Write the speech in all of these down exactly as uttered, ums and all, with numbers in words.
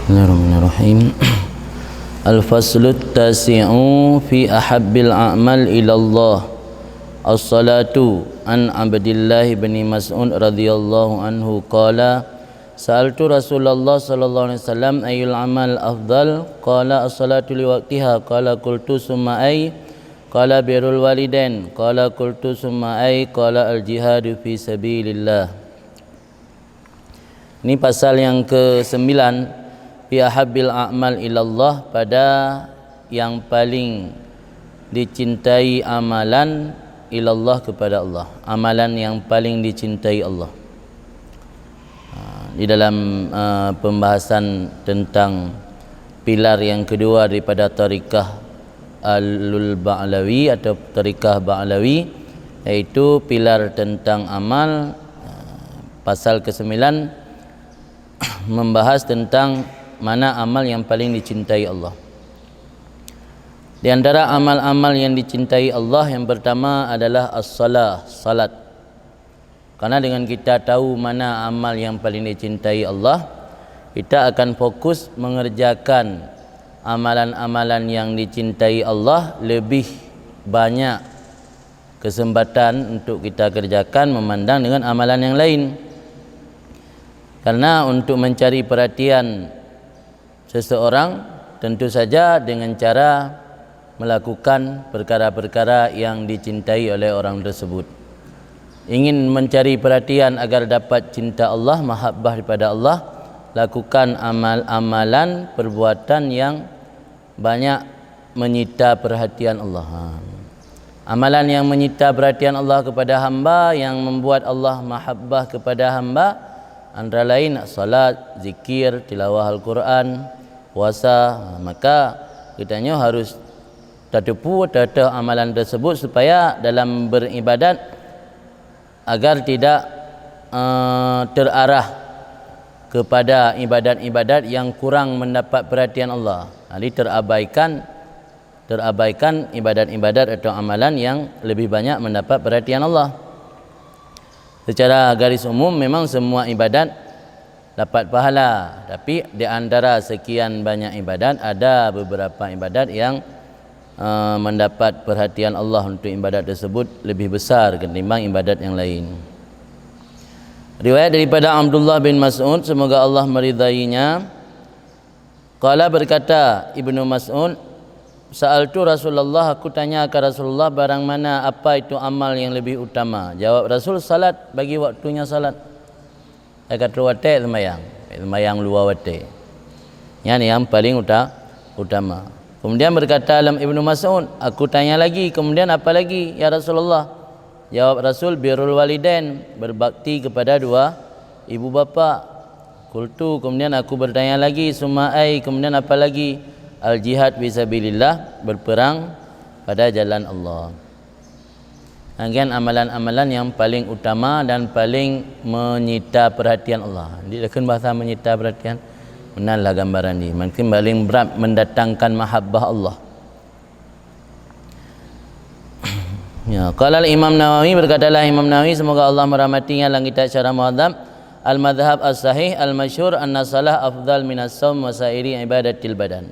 Bismillahirrahmanirrahim. Al-faslut tasi'u fi ahabbil a'mal ilallah. As-salatu. An Abdillah bin Mas'ud radhiyallahu anhu qala, sa'altu Rasulullah sallallahu alaihi wasallam, "Ayyul amal afdal?" Qala, "As-salatu liwaqtiha." Qala, qultu, "Summa ay?" Qala, "Birrul walidain." Qala, qultu, "Summa ay?" Qala, "Al-jihadu fi sabilillah." Ini pasal yang kesembilan, fi ahabbil a'mal ilallah, pada yang paling dicintai amalan ilallah, kepada Allah. Amalan yang paling dicintai Allah. Ha, di dalam, eh, pembahasan tentang pilar yang kedua daripada tarikah Alul Ba'lawi atau tarikah Ba'lawi, yaitu pilar tentang amal, eh, pasal kesembilan membahas tentang mana amal yang paling dicintai Allah. Di antara amal-amal yang dicintai Allah, yang pertama adalah as-salah, salat. Karena dengan kita tahu mana amal yang paling dicintai Allah, kita akan fokus mengerjakan amalan-amalan yang dicintai Allah lebih banyak kesempatan untuk kita kerjakan memandang dengan amalan yang lain. Karena untuk mencari perhatian seseorang, tentu saja dengan cara melakukan perkara-perkara yang dicintai oleh orang tersebut. Ingin mencari perhatian agar dapat cinta Allah, mahabbah daripada Allah, lakukan amal-amalan, perbuatan yang banyak menyita perhatian Allah. Ha. Amalan yang menyita perhatian Allah kepada hamba, yang membuat Allah mahabbah kepada hamba, antara lain salat, zikir, tilawah Al-Quran, puasa. Ha, maka geutanyoe harus tateupeue teuh-teuh amalan tersebut supaya dalam beribadat agar tidak, eh, terarah kepada ibadat-ibadat yang kurang mendapat perhatian Allah. Jadi terabaikan, terabaikan ibadat-ibadat atau amalan yang lebih banyak mendapat perhatian Allah. Secara garis umum, memang semua ibadat dapat pahala, tapi di antara sekian banyak ibadat, ada beberapa ibadat yang, eh, mendapat perhatian Allah untuk ibadat tersebut lebih besar ketimbang ibadat yang lain. Riwayat daripada Abdullah bin Mas'ud, semoga Allah meridainya, qala, berkata Ibnu Mas'ud, "Sa'altu Rasulullah," aku tanya ke Rasulullah, "barang mana, apa itu amal yang lebih utama?" Jawab Rasul, "Salat, bagi waktunya salat." Ka troh watèe seumayang, seumayang luwa watèe. Nyan nyang paleng uta-, utama. Kemudian berkata lom Ibnu Mas'ud, "Aku tanya lagi, kemudian apa lagi, ya Rasulullah?" Jawab Rasul, "Birrul walidain, berbakti kepada dua ibu bapa." Qultu, kemudian aku bertanya lagi, "Summa ai, kemudian apa lagi?" "Al-jihad fisabilillah, berperang pada jalan Allah." Nyan amalan-amalan nyang paleng utama dan paleng menyita perhatian Allah. Di lakon bahasa menyita perhatian, meunan lah gambaran jih. Mungkin paleng brat mendatangkan mahabbah Allah. Ya, qala Imam Nawawi, berkatalah Imam Nawawi, semoga Allah merahmatinya, dalam kitab Syarah Muhadzab, "Al-madhhab as-sahih al-masyhur anna salah afdal minas shaum wa sa'iri ibadatil badan."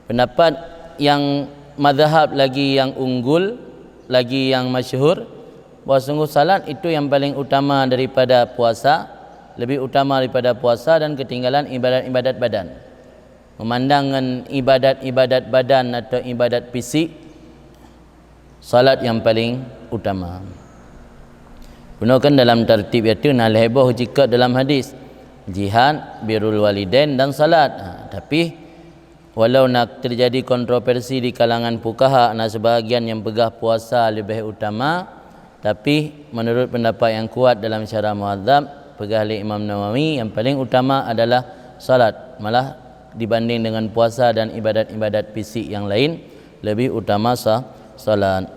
Pendapat yang mazhab lagi yang unggul, lagi yang masyhur, bahwa sungguh salat itu yang paling utama daripada puasa, lebih utama daripada puasa dan ketinggalan ibadat-ibadat badan. Memandang ngon ibadat-ibadat badan atau ibadat fisik, salat yang paling utama. Bunoe kan dalam tartib yaitu na lhèe boh jikot dalam hadis, jihad, birrul walidain dan salat. Ha, tapi walau na terjadi kontroversi di kalangan fuqaha, na sebahagian nyang peugah puasa leubeh utama, tapi menurut pendapat yang kuat dalam Syarah Muhadzab, peugah lé Imam Nawawi, yang paling utama adalah salat. Malah dibanding dengan puasa dan ibadat-ibadat fisik yang lain, lebih utama sa-, salat.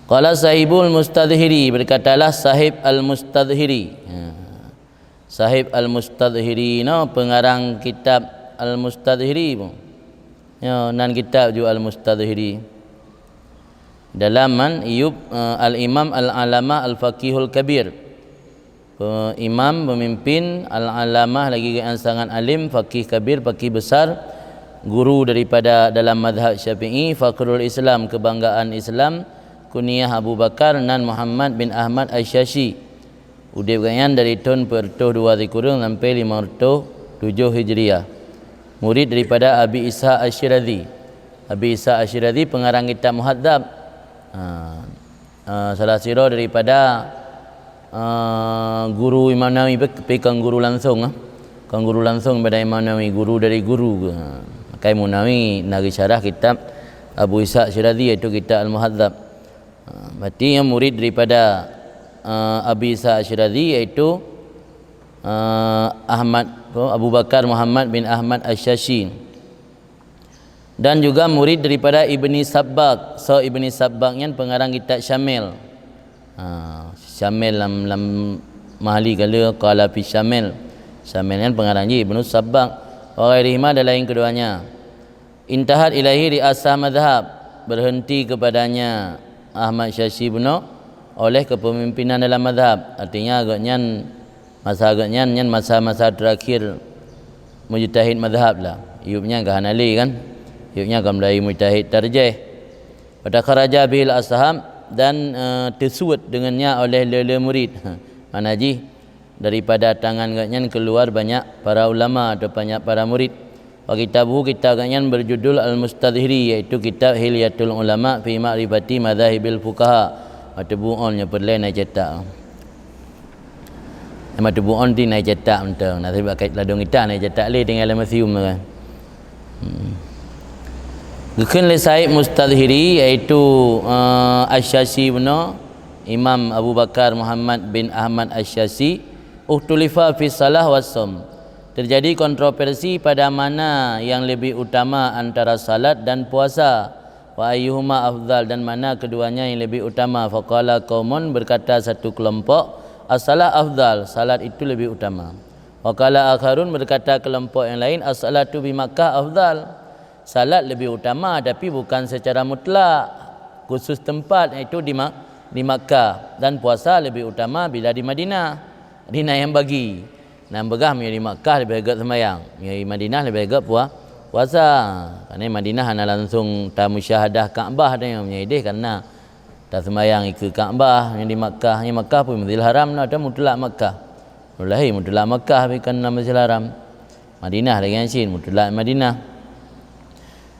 Qala sahibul Mustadhiri, berkatalah sahib Al-Mustadhiri. Ha. Sahib Al-Mustadhiri nyoe pengarang kitab Al-Mustadhiri pun. Nyoe nan kitab ju Al-Mustadhiri. Dalam man iyub, eh, Al-Imam Al-Allamah Al-Faqihul Kabir. Pe-, imam, pemimpin, al-allamah, lagi gobnyan sangat alim, faqih kabir, faqih besar, guru daripada dalam mazhab Syafi'i, fakhrul Islam, kebanggaan Islam, kunyah Abu Bakar, nan Muhammad bin Ahmad Asy-Syashi. Udeb gobnyan dari thon peuet reutôh dua sikureueng sampai limong reutôh tujoh Hijriah. Murid daripada Abi Ishaq Asy-Syirazi. Abi Ishaq Asy-Syirazi pengarang kitab Muhadzab. Ha, eh, salah sidroe daripada, eh, guru Imam Nawawi, pe-, pe-, kon guru langsung, eh. Kon guru langsung pada Imam Nawawi, guru dari guru. Ha, maka Imam Nawawi na geusyarah kitab Abu Ishaq Asy-Syirazi, iaitu kitab Al-Muhadzab. Ha, berarti nyan murid daripada, eh, Abi Ishaq Asy-Syirazi, iaitu, eh, Ahmad, Abu Bakar Muhammad bin Ahmad Asy-Syashi. Dan juga murid daripada Ibni Sabbagh. Soe Ibni Sabbagh nyan? Pengarang kitab Syamil. Ha, Syamil lam, lam Mahalli ka lheueh, qala fi Syamil. Syamil nyan pengarang jih Ibnu Sabbagh. Wa ghairihima, dan lain keduanya. Intahat ilaihi riasah mazhab, berhenti kepadanya Ahmad Syashi bunoe oleh kepemimpinan dalam mazhab. Artinya, gobnyan, masa gobnyan nyan masa-masa terakhir mujtahid mazhab lah. Yub nyan ka hana lé kan? Yub nyan ka mulai mujtahid tarjih. Wa takharaja bihil ashab, dan, eh, teusuet dengannya oleh le-le murid. Makna jih, daripada tangan gobnyan keluar banyak para ulama atau banyak para murid. Wa kitabuhu, kitab gobnyan berjudul Al-Mustadhiri, iaitu kitab Hilyatul Ulama fi Ma'rifati Madzahibil Fuqaha. Mata buon nyoe peureulée na cetak. Mata buon ti na cetak mantong. Na sibak ladong ita na cetak lé tinggai lam museum tu kan. Hmm. Geukheun lé Said Mustadhiri, iaitu, eh, Asy-Syashi bunoe, Imam Abu Bakar Muhammad bin Ahmad Asy-Syashi, "Ukhtulifa fi salah was shaum." Terjadi kontroversi pada mana yang lebih utama antara salat dan puasa. "Wa ayyuhuma afdal," dan mana keduanya yang lebih utama. "Faqala qaumun," berkata satu kelompok, "as-salah afdal," salat itu lebih utama. "Wa qala akharun," berkata kelompok yang lain, "as-salatu bi Makkah afdal," salat lebih utama, tapi bukan secara mutlak, khusus tempat, iaitu di Ma-, di Makkah, dan puasa lebih utama bila di Madinah. Jadi, na nyang bagi. Na nyang peugah meunyoe di Makkah leubeh göt seumayang, meunyoe di Madinah leubeh göt pua-, puasa. Karena Madinah hana langsung tamusyahadah Ka'bah, tanyoe meunyoe ideh karena taseumayang ikeue Ka'bah, meunyoe di Makkah, meunyoe Makkah pun Masjidil Haram na, atau mutlak Makkah. Lahé mutlak Makkah, tapi kan na Masjidil Haram. Madinah lagi nyan cit, mutlak Madinah.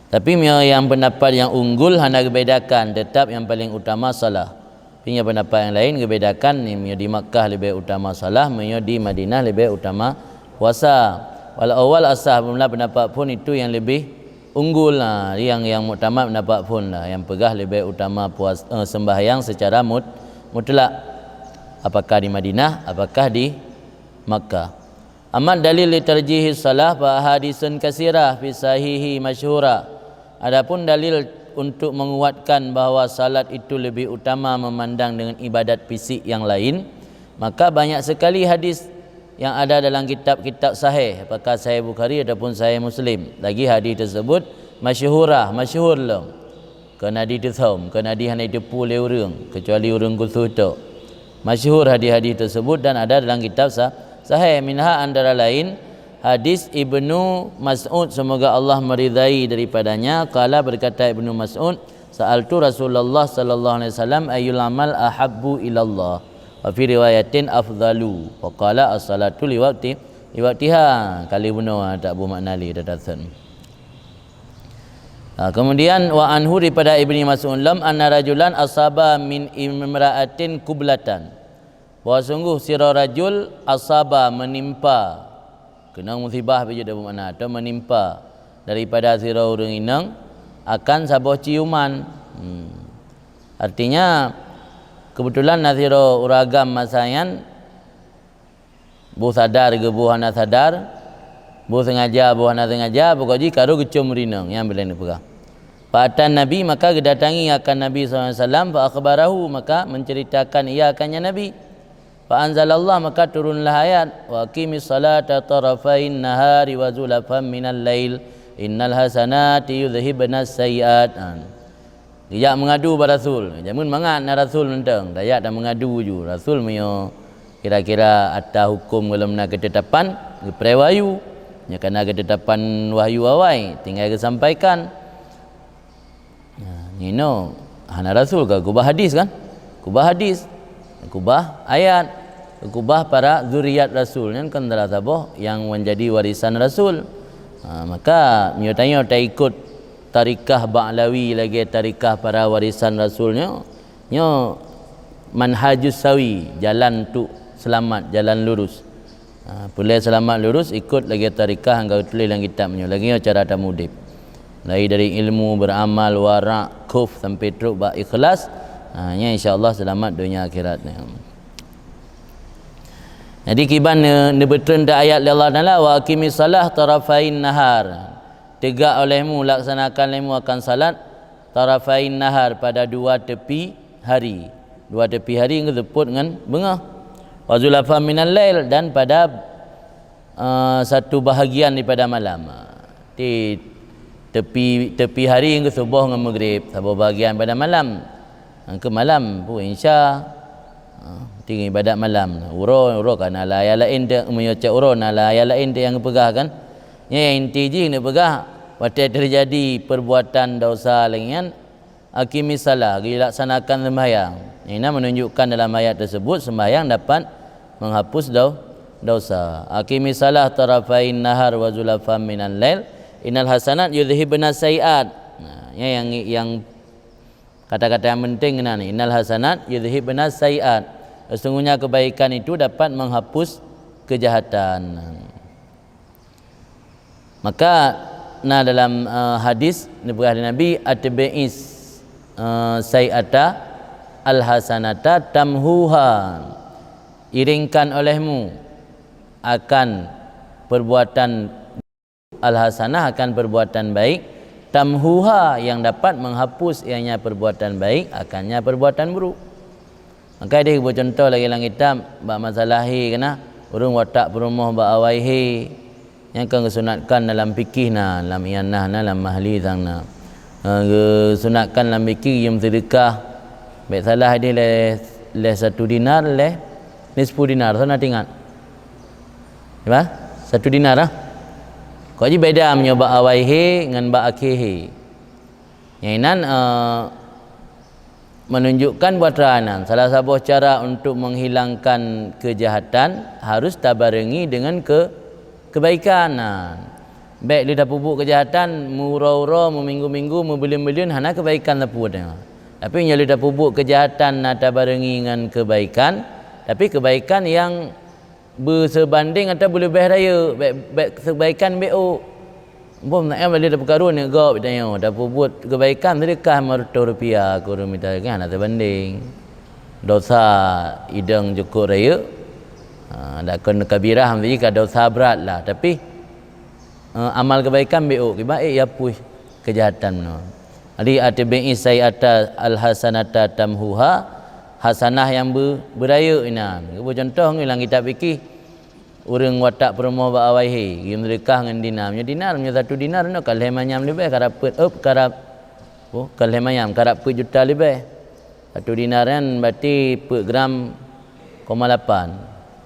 Tapi meunyoe nyang pendapat nyang unggul hana geubedakan, tetap nyang paling utama salah. Tapi nyang pendapat nyang laén geubedakan, meunyoe di Makkah leubeh utama salah, meunyoe di Madinah leubeh utama puasa. Wal awwal asah, mula pendapat phon itu nyang leubeh unggul, ha, nyang, nyang muktamad pendapat phon lah, nyang peugah leubeh utama puas-, eh, sembahyang secara mut-, mutlak. Apakah di Madinah, apakah di Makkah. Amma dalil li tarjihis salah fa ahadisun katsirah fi sahihi masyhurah. Adapun dalil untuk menguatkan bahwa salat itu lebih utama memandang dengan ibadat fisik yang lain, maka banyak sekali hadis yang ada dalam kitab-kitab sahih, apakah Sahih Bukhari ataupun Sahih Muslim. Lagi hadis tersebut masyhurah, masyhur lom. Keu Nabi teuthom, keu Nabi hana jiteupeue lé ureuëng, keucuali ureuëng khusos tok. Masyhur hadis-hadis tersebut dan ada dalam kitab sa-, sahih. Minha, antara lain, hadis Ibnu Mas'ud, semoga Allah meridai daripadanya, qala, berkata Ibnu Mas'ud, "Sa'altu Rasulullah sallallahu alaihi wasallam, ayyul amal ahabbu ilallah?" Wa fi riwayatin afdalu. Wa qala, "As-salatu liwaqti-, liwaqtiha." Kali bunoe tak bu makna li dadasan. Ha, kemudian, wa anhu, daripada Ibni Mas'ud lom, anna rajulan asaba min imra'atin qublatan. Bahwa sungguh sidroe rajul asaba, menimpa. Keunong musibah bijéh dalam makna, atau menimpa daripada sidroe ureuëng inong akan saboh ciuman. Hmm. Artinya, kebetulan na sidroe ureuëng agam masa nyan, boh sadar geuboh hana sadar, boh sengaja boh hana sengaja, pokok jih karu geucom rinong, nyang bileng neupeugah. Fa atan Nabi, maka geudatangi akan Nabi sallallahu alaihi wasallam, fa akhbarahu, maka menceritakan ia akan Nabi. Fa anzalallah, maka turunlah ayat, "Wa aqimis salata tarafain nahari wa zulafan minal lail, innal hasanati yudhhibnas sayyi'at." Ha. Geujak meungadu bak Rasul. Jameun mangat na Rasul mantong, tajak dan meungadu ju. Rasul meunyoe Kira-kira ata huköm gohlom na keutetapan, geupreh wahyu. Nyoe ka na keutetapan wahyu awai, tinggai geusampaikan. Nah, nyoe hana rasul ka keubah hadis kan? Keubah hadis, keubah ayat, keubah para zuriat rasul nyan kan salah saboh nyang menjadi warisan rasul. Ha, maka meunyoe tanyoe taikot tarikah Ba'lawi lagée tarikah para warisan rasul nyoe, nyoe manhajus sawi, jalan untuk selamat, jalan lurus. Ha, peureulée seulamat lurus, ikot lagée tarikah nyang ka geutuléh lam kitab nyoe. Lagée nyoe cara tamudeb. Mulai dari ilmu, beramal, wara', khauf sampai trok bak ikhlas. Ha, nyan insya Allah seulamat donya akhirat. Jadi kiban ne-, neubeutreun ayat lé Allah Taala, "Wa aqimis shalah tarafain nahar." Tegak olehmu, laksanakan olehmu akan salat tarafain nahar, pada dua tepi hari. Dua tepi hari geuseupôt ngon beungoh. Wa zulafan minal lail, dan pada, eh, satu bahagian daripada malam. Di tepi, tepi hari geusuboh ngon maghrib, saboh bahagian pada malam. Nyang keu malam pun insya, ha, tinggi ibadat malam. Uroe, uroe ka na lam ayat laén teuh, meunyoe cak uroe na lam ayat laén teuh nyang geupeugah kan. Nyan inti jih neupeugah, watée teujadi perbuatan dosa lagée nyan, aqimis shalah, geuilaksanakan seumbahyang. Nyang na menunjukkan dalam ayat tersebut seumbahyang dapat menghapus do-, dosa. Aqimis shalah tarafain nahar wa zulafan minal lail, innal hasanat yudhhibnas sayyiat. Nah, nyan nyang, nyang kata-kata nyang penting keunan, innal hasanat yudhhibnas sayyiat. Sesungguhnya kebaikan itu dapat menghapus kejahatan. Maka na dalam, eh, hadis neupeugah lé Nabi, "Atbi'is, eh, sayyi'ata al-hasanata tamhuha." Iringkan olehmu akan perbuatan al-hasanah, akan perbuatan baik, tamhuha, yang dapat menghapus ianya perbuatan baik, akannya perbuatan buruk. Maka deh buat contoh lagi lam kitab bak masalah he keunan, ureuëng watak peurumoh bak awai he, nyang ka geusunatkan dalam fikih na, lam ianah na, lam mahli sang na. Eh, geusunatkan lam fikih yum sedekah. Baik salah deh leh, leh satu dinar, leh nisfu dinar, sana tingat. Bah? Satu dinar ah. Kok ji beda meunyoe bak awai he ngon bak akhé he. Nyang inan, eh, menunjukkan buat ranan salah saboh cara untuk menghilangkan kejahatan harus tabarengi dengan ke-, kebaikan. Nah, bèk lé tapeubuet kejahatan meurô-rô, meuminggu-minggu, meubuleuen-buleuen hana kebaikan tapeubuet. Tapi nyoe lé tapeubuet kejahatan na tabarengi ngon kebaikan, tapi kebaikan yang beuseubeubandeng atawa beuleubeh rayeuk, bèk, bèk kebaikan bèk ôk. Boh meunan bak lé tapeukaru nyoe gob tanyoe, tapeubuet kebaikan seudeukah meureutoh rupiah keu ureuëng mita kan hana teubandeng. Dosa idong jukuk rayeuk, ha, dakon kabirah meunan ka dosa brat lah, tapi, eh, amal kebaikan bèk ôk, kiban ék yapuih kejahatan meunan. Jadi atbi'is sayyi'ata al-hasanata tamhuha, hasanah nyang beu-, beurayeuk inan. Geuboh contoh ngon lam kitab fikih, ureuëng watak peurumoh bak awai he, geuyue meuseudeukah ngon dinar. Meunyoe dinar, meunyoe satu dinar nyoe ka lhèe manyam leubeh, karab peuet, ôp, karab, oh, ka lhèe manyam, karab peuet juta leubeh. Satu dinar nyan berarti peuet gram koma lapan.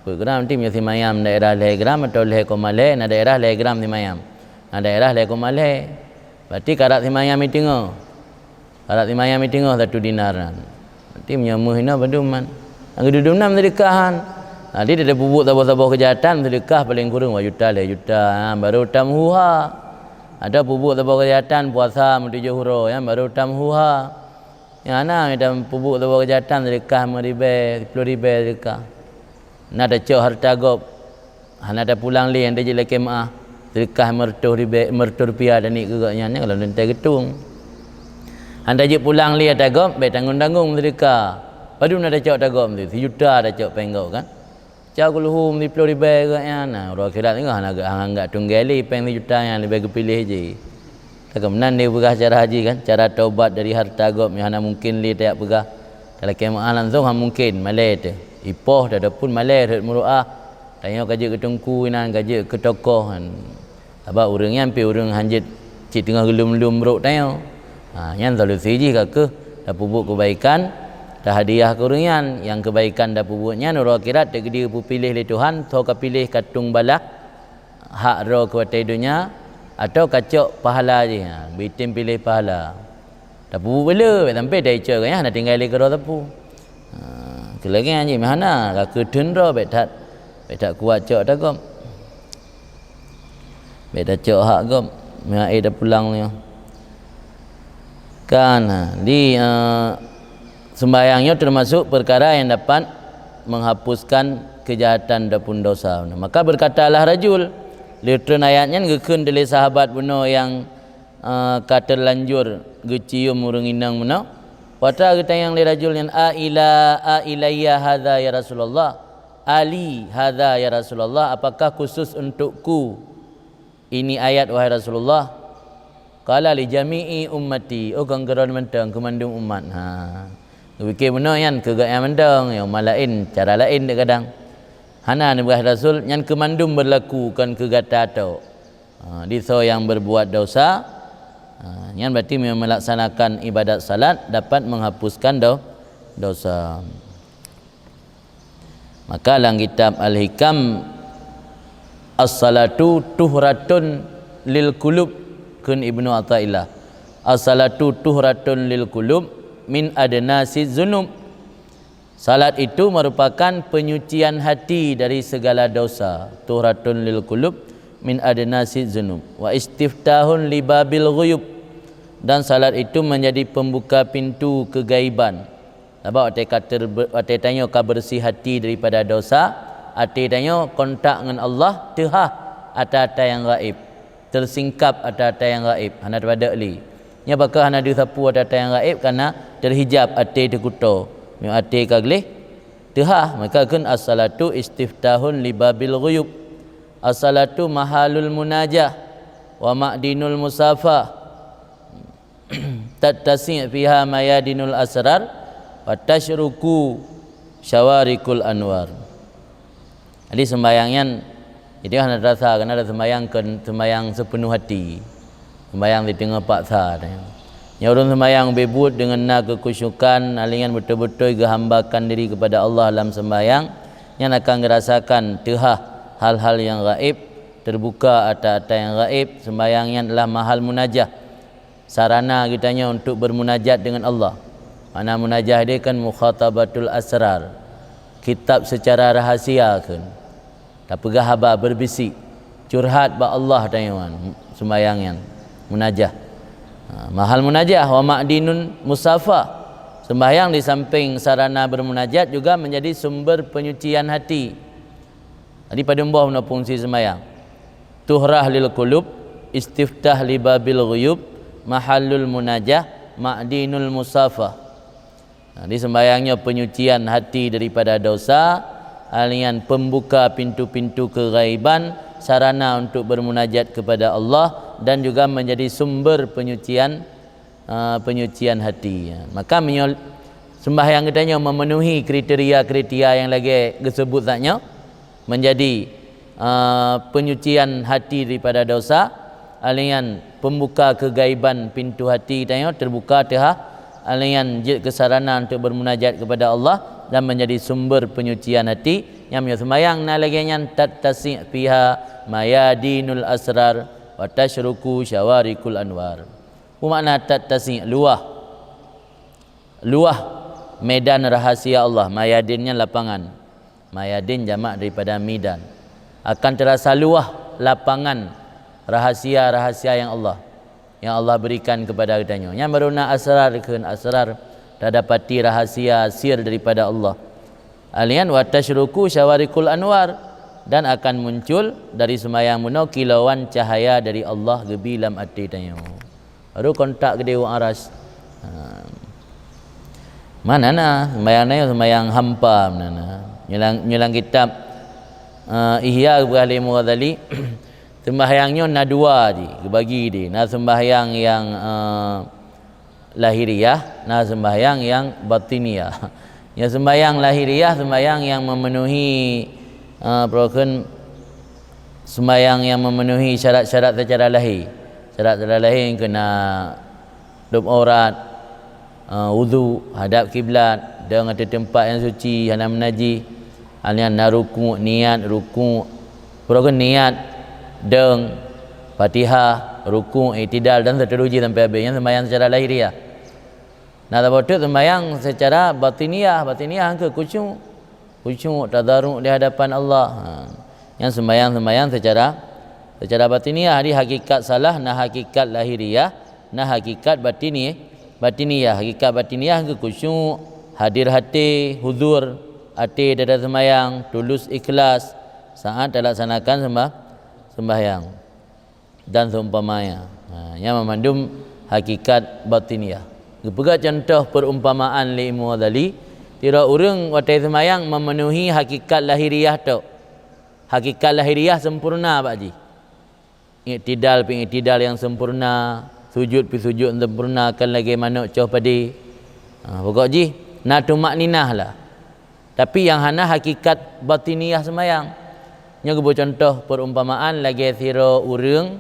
Peuet gram nanti meunyoe simayam daerah lhèe gram atau lhèe koma lhèe, na daerah lhèe gram simayam. Na daerah lhèe koma lhèe. Berarti karab simayam iteungoh. Karab simayam iteungoh satu dinar nyan. Berarti meunyoe meuh inoe padum man. Nyang geudum nam seudeukah han. Jadi tapeubuet saboh-saboh keujahatan seudeukah paleng kureueng dua juta, lhèe juta, ha, baru tamhuha. Atawa peubuet saboh keujahatan puasa meutujoh uroe, nyan baru tamhuha. Nyang hana, meunyoe tapeubuet saboh keujahatan seudeukah lima ribèe, siploh ribèe seudeukah. Na tacok hareuta gob, hana tapulang lé, han tajeuet lakèe meu'ah, seudeukah meureutoh ribèe, meureutoh rupiah taniet keu gobnyan, nyan gohlom teuntèe geutueng. Han tajeuet pulang lé ata gob, bèk tanggong-tanggong seudeukah. Padum na tacok ata gob tu, sijuta tacok péng gob kan. Cok keu lheueh siploh ribèe gobnyan, na uroe akhirat nyoe hana geu-, hana geutunggai lé péng sijuta nyan, leubeh geupiléh jih. Takheun meunan neupeugah cara jih kan, cara taubat dari hareuta gob nyang hana mungken lé tajak peugah. Talakèe meu'ah langsong han mungken, malèe teuh. Ipoh ataupun malèe rhot meuru'ah. Tanyoe ka jeuet keu teungku inan, ka jeuet keu tokoh nyan. Sabab ureuëng nyan pih ureuëng han jeuet cit teungoh geulom-lom brok tanyoe. Ha, nyan solusi jih ka kheueh tapeubuet keubaikan, Tahadiah keu ureuëng nyan, nyang keubaikan tapeubuet nyan uroe akhirat teukeudi peupiléh lé Tuhan, soe ka piléh ka tueng balaih hak droe keu watée donya, atawa ka cok pahala jih, ha, beutem piléh pahala. Tapeubuet beu le, bék sampai tacok geuh nyan hana tinggai lé keudroe sapeue. Ha, keu lagée nyan jih meuhana, ka keuteun droe bék that, bék that kuat cok ata gob. Bék tacok hak gob, meuhai tapulang nyoe. Kan, ha, di, eh, sembahyang nyoe teumasok peukara nyang dapat menghapuskan keujahatan ataupun dosa. Maka berkatalah rajul, leutrön ayat nyan geukheun lé sahabat bunoe nyang, eh, ka teulanjur geucium ureuëng inong bunoe. Watée geutanyong lé rajul nyan, "A ila, a ilayya hadza ya Rasulullah? Ali hadza ya Rasulullah? Apakah khusus untukku ini ayat, wahai Rasulullah?" Qala, "Li jami'i ummati." Oh, kon keu droe mantong, keu mandum umat. Ha. Geupike bunoe nyan keu gobnyan mantong, nyang umat laén cara laén dek kadang. Hana neupeugah Rasul, nyan keu mandum berlaku, kon keu gata tok. Ha, di soe nyang berbuat dosa, ha, nyan berarti meulaksanakan ibadat salat dapat menghapuskan do-, dosa. Maka lam kitab Al-Hikam, "As-salatu tuhratun lil qulub," kheun Ibnu Athaillah. "As-salatu tuhratun lil qulub min adnasi dzunub." Salat itu merupakan penyucian hati dari segala dosa. "Tuhratun lil qulub min adnasi dzunub. Wa istiftahun li babil ghuyub." Dan salat itu menjadi pembuka pintu kegaiban. Sabab watée ka terbe-, watée tanyoe ka beureuséh hati daripada dosa, até tanyoe kontak ngon Allah teuhah ata-ata nyang gaéb, teusingkab ata-ata nyang gaéb, hana teupadok lé. Nyoe pakon hana teusapeue ata-ata nyang gaéb, karena teuhijab até teukuto. Meunyoe até ka gleh, teuhah, maka kheun as-salatu istiftahun li babil ghuyub. As-salatu mahalul munajah wa ma'dinul musafah. Tattasi' fiha mayadinul asrar wa tasyruku syawarikul anwar. Jadi sembahyang nyan, jadi hana terasa, karena ada sembahyang ke, sembahyang sepenuh hati. Sembahyang di teungoh paksa. Nyang ureuëng sembahyang beubuet deungon na kekhusyukan, hal nyan beutôi-beutôi geuhambakan diri kepada Allah dalam sembahyang, nyan akan geurasakan teuhah hal-hal nyang gaéb, terbuka ata-ata nyang gaéb. Sembahyang nyan adalah mahal munajah. Sarana geutanyoe untuk bermunajat dengan Allah. Makna munajah dia kan mukhatabatul asrar. Kitab secara rahasia kan. Tapeugah haba berbisik. Curhat bak Allah tanyoe kan. Sembahyang nyan. Munajah. Ha, mahal munajah wa ma'dinun musafah. Sembahyang di samping sarana bermunajat juga menjadi sumber penyucian hati. Jadi padum boh na fungsi sembahyang. Tuhrah lil qulub, istiftah li babil ghuyub, mahallul munajah, ma'dinul musafah. Nah, di sembahyang nyoe penyucian hati daripada dosa, hal nyan pembuka pintu-pintu keghaiban, sarana untuk bermunajat kepada Allah dan juga menjadi sumber penyucian, ah, penyucian hati. Maka meunyoe sembahyang geutanyoe memenuhi kriteria-kriteria nyang lagée geuseubut saat nyoe, menjadi, ah, penyucian hati daripada dosa, hal nyan pembuka keghaiban pintu hati geutanyoe terbuka teuhah, hal nyan jeuet keu sarana untuk bermunajat kepada Allah dan menjadi sumber penyucian hati. Nyang meunyoe sembahyang na lagée nyan, tattasi' fiha mayadinul asrar wa tasyruku syawarikul anwar. Peue makna tattasi'? Luwah. Luwah medan rahasia Allah. Mayadin nyan lapangan. Mayadin jamak daripada midan. Akan terasa luwah lapangan rahasia-rahasia nyang Allah, nyang Allah berikan kepada geutanyoe. Nyan baru na asrar, kheun asrar, tadapati rahasia sir daripada Allah. Hal nyan wa tasyruku syawarikul anwar, dan akan muncul dari sembahyang bunoe kilauan cahaya dari Allah geubi lam até tanyoe. Baru kontak geude u aras. Ha. Mana na sembahyang na, sembahyang hampa mana na. Nyoe lam, nyoe lam kitab, eh, Ihya geupeugah lé Imam Ghazali, sembahyang nyoe na dua jih, geubagi jih. Na sembahyang nyang, eh, lahiriah, na sembahyang nyang batiniah. Nyang sembahyang lahiriah, sembahyang nyang memenuhi, eh, peurokon sembahyang nyang memenuhi syarat-syarat secara lahir. Syarat secara lahir kena tutup aurat, Ah, wudu, hadap kiblat, dong ateueh teumpat nyang suci, hana meunajih. Hana na rukuk, niat rukuk. Pura niat, dong, Fatihah, rukuk, i'tidal dan seuterusjih sampai habéh. Nyan seumayang secara lahiriah. Na saboh teuk seumayang secara batiniah. Batiniah keu khusyuk. Khusyuk, tadaruk di hadapan Allah. Ha. Nyan seumayang-seumayang secara, secara batiniah. Jadi hakikat salat na hakikat lahiriah, na hakikat batini-, batiniah. Hakikat batiniah keu khusyuk, hadir até, huzur até dalam seumayang, tulus ikhlas saat talaksanakan sembah-, sembahyang. Dan seumpamanya. Ha, nyan mandum hakikat batiniah. Geupeugah contoh perumpamaan lé Imam Ghazali, sidroe ureuëng watée seumayang memenuhi hakikat lahiriah tok. Hakikat lahiriah sempurna bak jih. I'tidal pi i'tidal nyang sempurna, sujud pi sujud sempurna, kon lagée manok coh padé. Ha, pokok jih na tumakninah lah. Tapi nyang hana hakikat batiniah seumayang. Nyoe geuboh contoh perumpamaan lagée sidroe ureuëng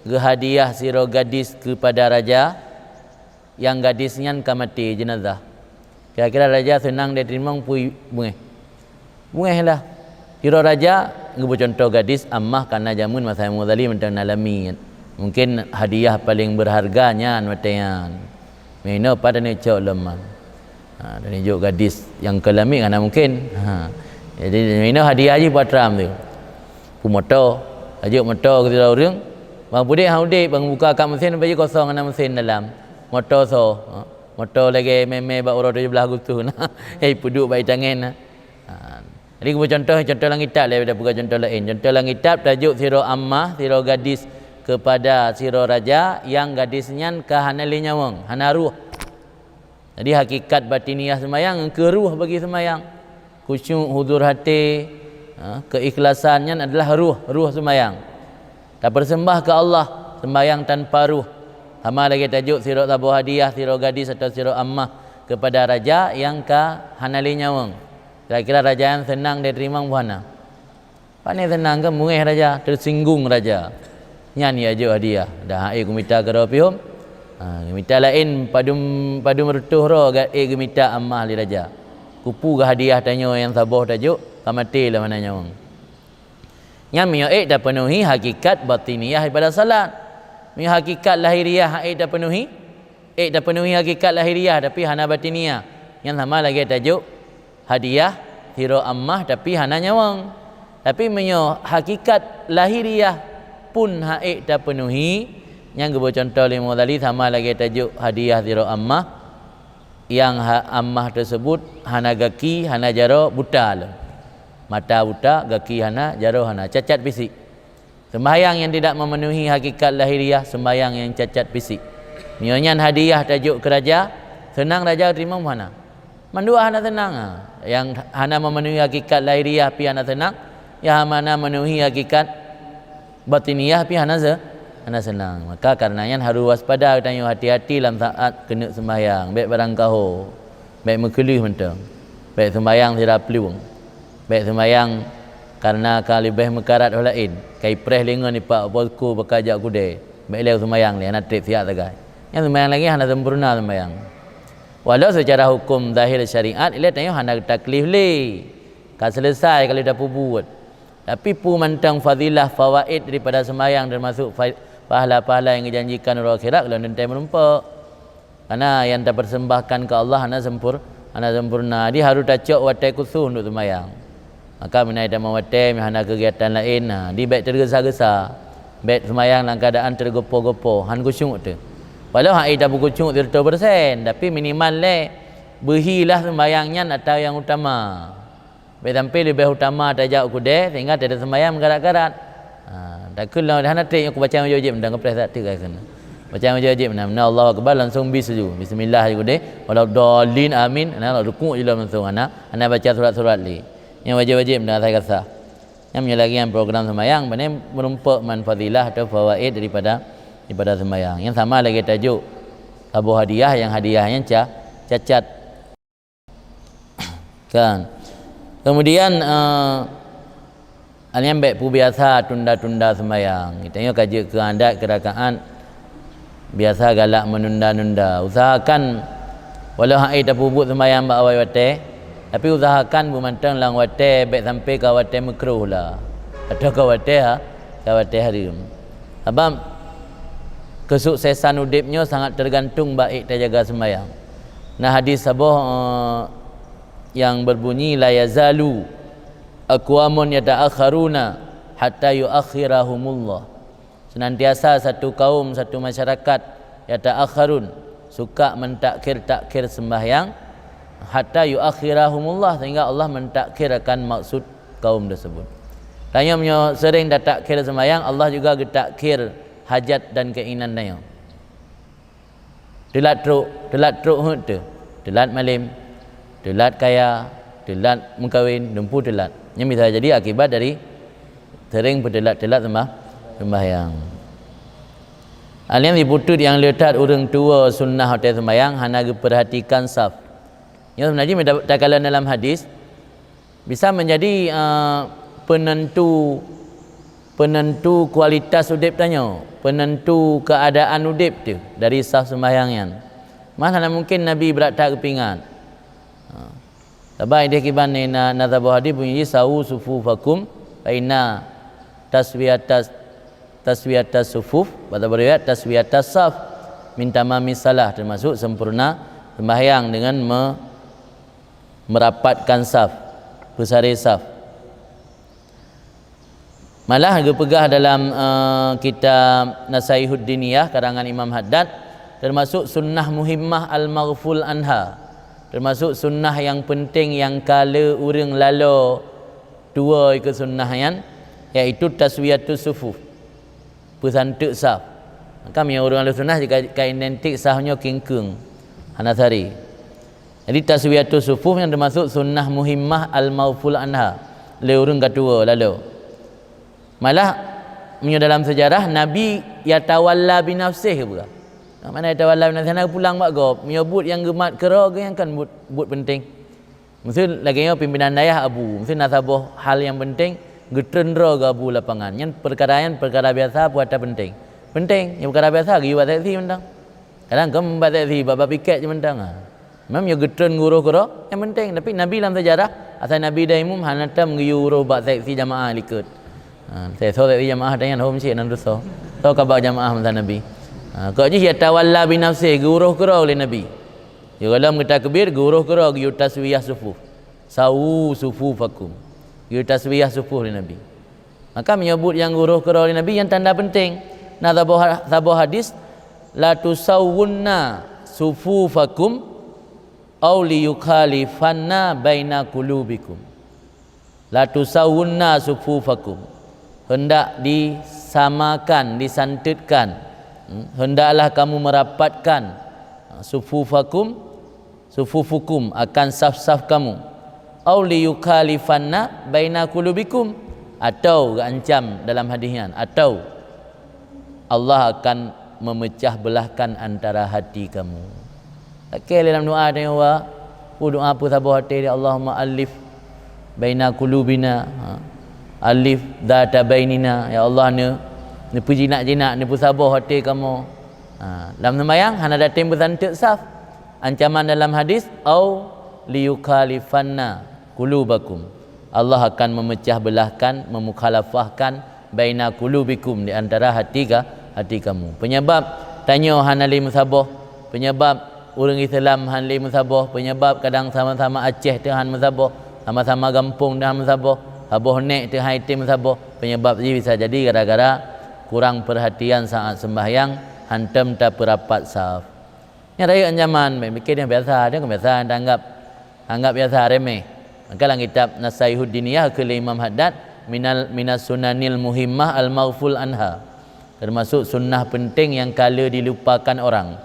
geuhadiah sidroe gadis keupada raja, nyang gadis nyan ka maté jeunazah. Kira-kira raja seunang deh teurimong peue beungéh? Beungéh lah. Sidroe raja geuboh contoh gadis Ammah, karna jameun masa Imam Ghazali mantong na lami. Mungkin hadiah paléng beurharga nyan watée nyan. Meunoe pat taneuk cok lom man. Ha, taneuk jok gadis nyang ka lami hana mungkin. Ha. Jadi meunoe hadiah jih buat ram tu. Pu moto, tajok moto keu sidroe ureuëng. Bang pudek ha udek, bang buka kat mesin, baju kosong hana mesin dalam. Moto so. Ha. Moto lagée mé-mé bak uroe tujoh belas Agustus na. Hei peuduek bak itangen na. Ha. Jadi geuboh contoh, contoh lam kitab lé, dah peugah contoh laén. Contoh lam kitab tajok sidroe Ammah, sidroe gadis keupada sidroe raja nyang gadis nyan ka hana lé nyawöng, hana ruh. Jadi hakikat batiniah seumayang keu ruh bagi seumayang. Khusyuk, huzur até, ha, keikhlasan nyan adalah ruh, ruh seumayang. Tapeuseumbah keu Allah, seumayang tanpa ruh. Sama lagée tajok sidroe saboh hadiah, sidroe gadis atau sidroe Ammah keupada raja nyang ka hana lé nyawöng. Kira-kira raja nyan seunang deh teurimong peue hana? Pane seunang kan, beungéh raja, teusinggung raja. Nyan ya jok hadiah. Dah hak ék geumita keudroe pih hom. Ha, geumita laén padum, padum reutôh droe ga-, ék geumita Ammah lé raja. Keupeue geuhadiah tanyoe nyang saboh tajok, ka maté lom hana nyawöng. Nyan meunyoe ék tapeunuhi hakikat batiniah daripada salat. Meunyoe hakikat lahiriah hana ék tapeunuhi, ék tapeunuhi hakikat lahiriah tapi hana batiniah, nyan sama lagée tajok hadiah sidroe Ammah tapi hana nyawöng. Tapi meunyoe hakikat lahiriah pun hana ék tapeunuhi, nyan geuboh contoh lé Imam Ghazali sama lagée tajok hadiah sidroe Ammah nyang ha-, Ammah teuseubut hana gaki, hana jaroe, buta lom. Mata buta, gaki hana, jaroe hana, cacat fisik. Sembahyang yang tidak memenuhi hakikat lahiriah, sembahyang yang cacat fisik. Meunyoe nyan hadiah tajok keu raja, seunang raja teurimong hana? Mandua hana seunang, ha. Nyang hana memenuhi hakikat lahiriah pih hana seunang, nyang hana memenuhi hakikat batiniah pih hana se-, hana seunang. Maka karena nyan harus waspada geutanyoe, hati-hati lam saat keuneuk sembahyang, bék barangkaho, bék meukeuleuh mantong, bék sembahyang sira plueng. Bék seumayang karena ka leubeh meukarat óh laén, ka ipreh lingon ipak posko baka jak kudée, bék lé seumayang lé, hana treb siat sagai. Nyang seumayang lagée hana sempurna seumayang. Walau seucara huköm zahir syariat ilée tanyoe hana taklif lé, ka seuleusoe ka lheueh tapeubuet. Tapi peue mantong fadilah fawaid daripada seumayang, teumasuk fa-, pahala-pahala nyang geujanjikan uroe akhirat, lôn teuntée meurumpok. Karena nyang tapersembahkan keu Allah hana sempur-, hana sempurna. Jadi harus tacok watée khusos untuk seumayang. Maka meunan tamong watée meuhana keugiatan laén, nah, di bék teugeusa-geusa. Bék seumayang dalam keuadaan teugopo-gopo, han khusyuk teuh. Walau hana tabeuh khusyuk sireutoh persen, tapi minimal lé beuhilah seumayang nyan atau nyang utama. Bék sampai leubeh utama tajak u kudée sehingga tateuseumayang meugarat-garat. Ha, takheun lom hana treb nyoe kubaca wajéb-wajéb mantong, keupreh that teuk ka kheun. Baca wajéb-wajéb mantong, meunan Allahu Akbar langsung bis laju. Bismillah laju kudée, waladdallin, amin. Nah, rukuk jih lom langsung, hana, hana baca surat-surat lé. Nyang wajéb-wajéb mantong asai ka sah. Nyang meunyoe lagée nyan program seumayang, pane meurumpok man fadilah atau fawaid daripada, daripada seumayang. Nyang sama lagée tajok saboh hadiah, nyang hadiah nyan ca-, cacat. Kan. Kemudian, eh, nyan bék peubiasa tunda-tunda seumayang. Geutanyoe ka jeuet keu adat, keu rakaat, biasa galak meununda-nunda. Usahakan Walau hana tapeubuet seumayang bak awai watée, tapi usahakan beumantong lam watée bék sampai ka watée meukruh la, atau ka watée ha, ka watée hareuem. Sabab keusuksesan udeb nyoe sangat teugantung bak ék tajaga seumayang. Na hadis saboh, eh, nyang beubunyi, "La yazalu aqwamun yata'akharuna hatta yu'akhirahumullah." Senantiasa satu kaum, satu masyarakat, yata'akharun, suka mentakhir-takhir sembahyang, hatta yu'akhirahumullah, sehingga Allah mentakhir akan maksud kaum tersebut. Tanyoe meunyoe sering tatakhir sembahyang, Allah juga geutakhir hajat dan keinginan tanyoe. Teulat trok, teulat trok heuet teuh. Teulat malem, teulat kaya, teulat meukawen, dumpu teulat. Nyan bisa jadi akibat dari sering peuteulat-teulat seumbah-, sembahyang. Alim diputeuk nyang le that ureuëng tuwoe sunnah watée sembahyang hana geupeurhatikan saf. Nyoe sebenarnya takalon dalam hadis, bisa menjadi, eh, penentu, penentu kualitas udeb tanyoe, penentu keadaan udeb teuh dari saf sembahyang nyan. Mah hana mungken Nabi brat that geupeuingat. Ha. Sabab ideh kiban na, na saboh hadis bunyi jih, "Sawu sufufakum fa inna taswiyatas, taswiyatas sufuf," bak saboh riwayat, "taswiyatas saf min tamamis salah," termasuk sempurna sembahyang dengan me-, merapatkan saf, peusaré saf. Malah geupeugah dalam, eh, kitab Nasaihud Diniyah karangan Imam Haddad, termasuk sunnah muhimmah al-maghful anha, termasuk sunnah nyang penting nyang ka le ureuëng lalo tuwoe keu sunnah nyan, yaitu taswiyatus sufuf. Peusanteuk saf. Maka meunyoe ureuëng ahli sunnah ka, ka identik saf nyoe kingkeung, hana sari. Jadi taswiyatus sufuf nyan teumasuk sunnah muhimmah al-maghful anha lé ureuëng ka tuwoe lalo. Malah meunyoe dalam seujarah, Nabi yatawalla binafsih bukan. Mana yatawalla binafsih, hana pulang bak gob. Meunyoe buet nyang geumat keudroe geuh nyan kan buet, buet penting. Miseu lagée nyoe pimpinan dayah abu, miseu na saboh hal nyang penting, geutreun droe geuh abu lapangan. Nyan peukara nyan peukara biasa peue ata penting? Penting, nyan peukara biasa geuyue bak seksi mantong. Kadang kon bak seksi, bak, bak piket jih mantong. Ha. Memang nyoe geutreun geuroh keudroe, nyang penting. Tapi Nabi lam seujarah, asai Nabi dan imum hana tam geuyue uroh bak seksi jamaah likot. Ha, seksi jamaah dan nyan hom cit nan dosa. Soe ka bak jamaah masa Nabi. Ha, kok jih yatawalla binafsih, geuroh keudroe lé Nabi. Di gohlom geutakbir, geuroh keudroe geuyue taswiyah sufuf. Sawu sufufakum. Geuyue taswiyah sufuf lé Nabi. Maka meunyoe buet nyang geuroh keudroe lé Nabi nyan tanda penting. Na saboh ha-, saboh hadis, "La tusawwunna sufufakum au liyukhalifanna baina qulubikum." "La tusawwunna sufufakum." Hendak disamakan, disanteutkan. Hmm, hendaklah kamu merapatkan, ha, sufufakum, sufufukum, akan saf-saf kamu. "Au liyukhalifanna baina qulubikum." Atau geuancam dalam hadis nyan, atau Allah akan memecah belahkan antara hati kamu. Lakée lé lam doa tanyoe, peue doa peue saboh até dia, "Allahumma allif baina qulubina, ha, allif dzata bainina." Ya Allah, neu-, neupeujinak-jinak, neupeusaboh até kamoe. Ha, lam seumayang hana dateng beusanteuk saf. Ancaman dalam hadis, "Au liyukhalifanna qulubakum." Allah akan memecah belahkan, memukhalafahkan baina qulubikum, di antara hati ka, hati kamu. Penyebab tanyoe hana lé meusaboh, penyebab ureuëng Islam hana lé meusaboh, penyebab kadang sama-sama Aceh teuh hana meusaboh, sama-sama gampông teuh hana meusaboh, saboh nék teuh hana item meusaboh, penyebab jih bisa jadi gara-gara kurang perhatian saat sembahyang, hantom tapeurapat saf. Nyan rayeuk ancaman, bèk pikir nyan biasa, nyan kon biasa, tanggap, tanggap biasa, remeh. Maka lam kitab Nasaihud Diniyah keu lé Imam Haddad, minal, minas sunanil muhimmah al-maghful anha. Termasuk sunnah penting nyang ka lheueh dilupakan orang,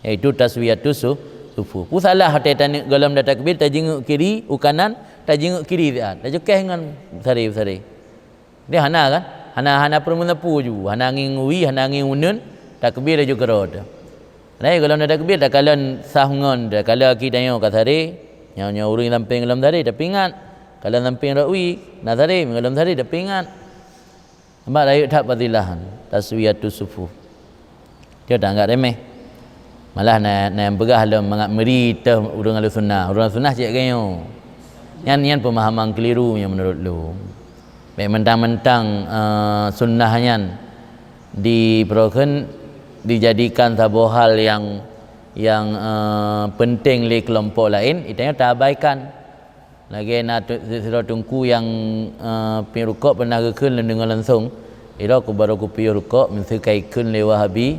yaitu taswiyatus su-, sufuf. Peue salah watèe taneuk gohlom tatakbir, tajeungeuk kiri u kanan, tajeungeuk kiri siat, tacukéh ngon sari-sari. Dia hana kan? Hana, hana peurumoh sapu ju, hana ngieng wie, hana ngieng uneuen, takbir laju keudroe teuh. Nah, gohlom na takbir, takalon saf ngon, takalon aki tanyoe ka sari, nyoe, nyoe ureueng sampéng gohlom sari, tapeuingat. Kalon sampéng rot wie, na sari, gohlom sari, tapeuingat. Sabab rayeuk that fadilah, taswiyatus sufuf. Dia tak anggap remeh. Malah na, na nyang peugah lom mangat meuri teuh ureuëng ahli sunnah. Ureuëng ahli sunnah cit geutanyoe. Nyan, nyan peumahaman keliru nyang menurut lôn. Bèk mentang-mentang, eh, sunnah nyan dipeurokon, dijadikan saboh hal nyang, nyang, eh, penting lé keulompok laén, geutanyoe taabaikan. Lagèe na tu, sidroe teungku nyang, eh, piep rukok pernah geukheun lôn deungoe langsong. Sidroe ku barô kupiôh rukok, meuseu ka ikheun lé Wahabi,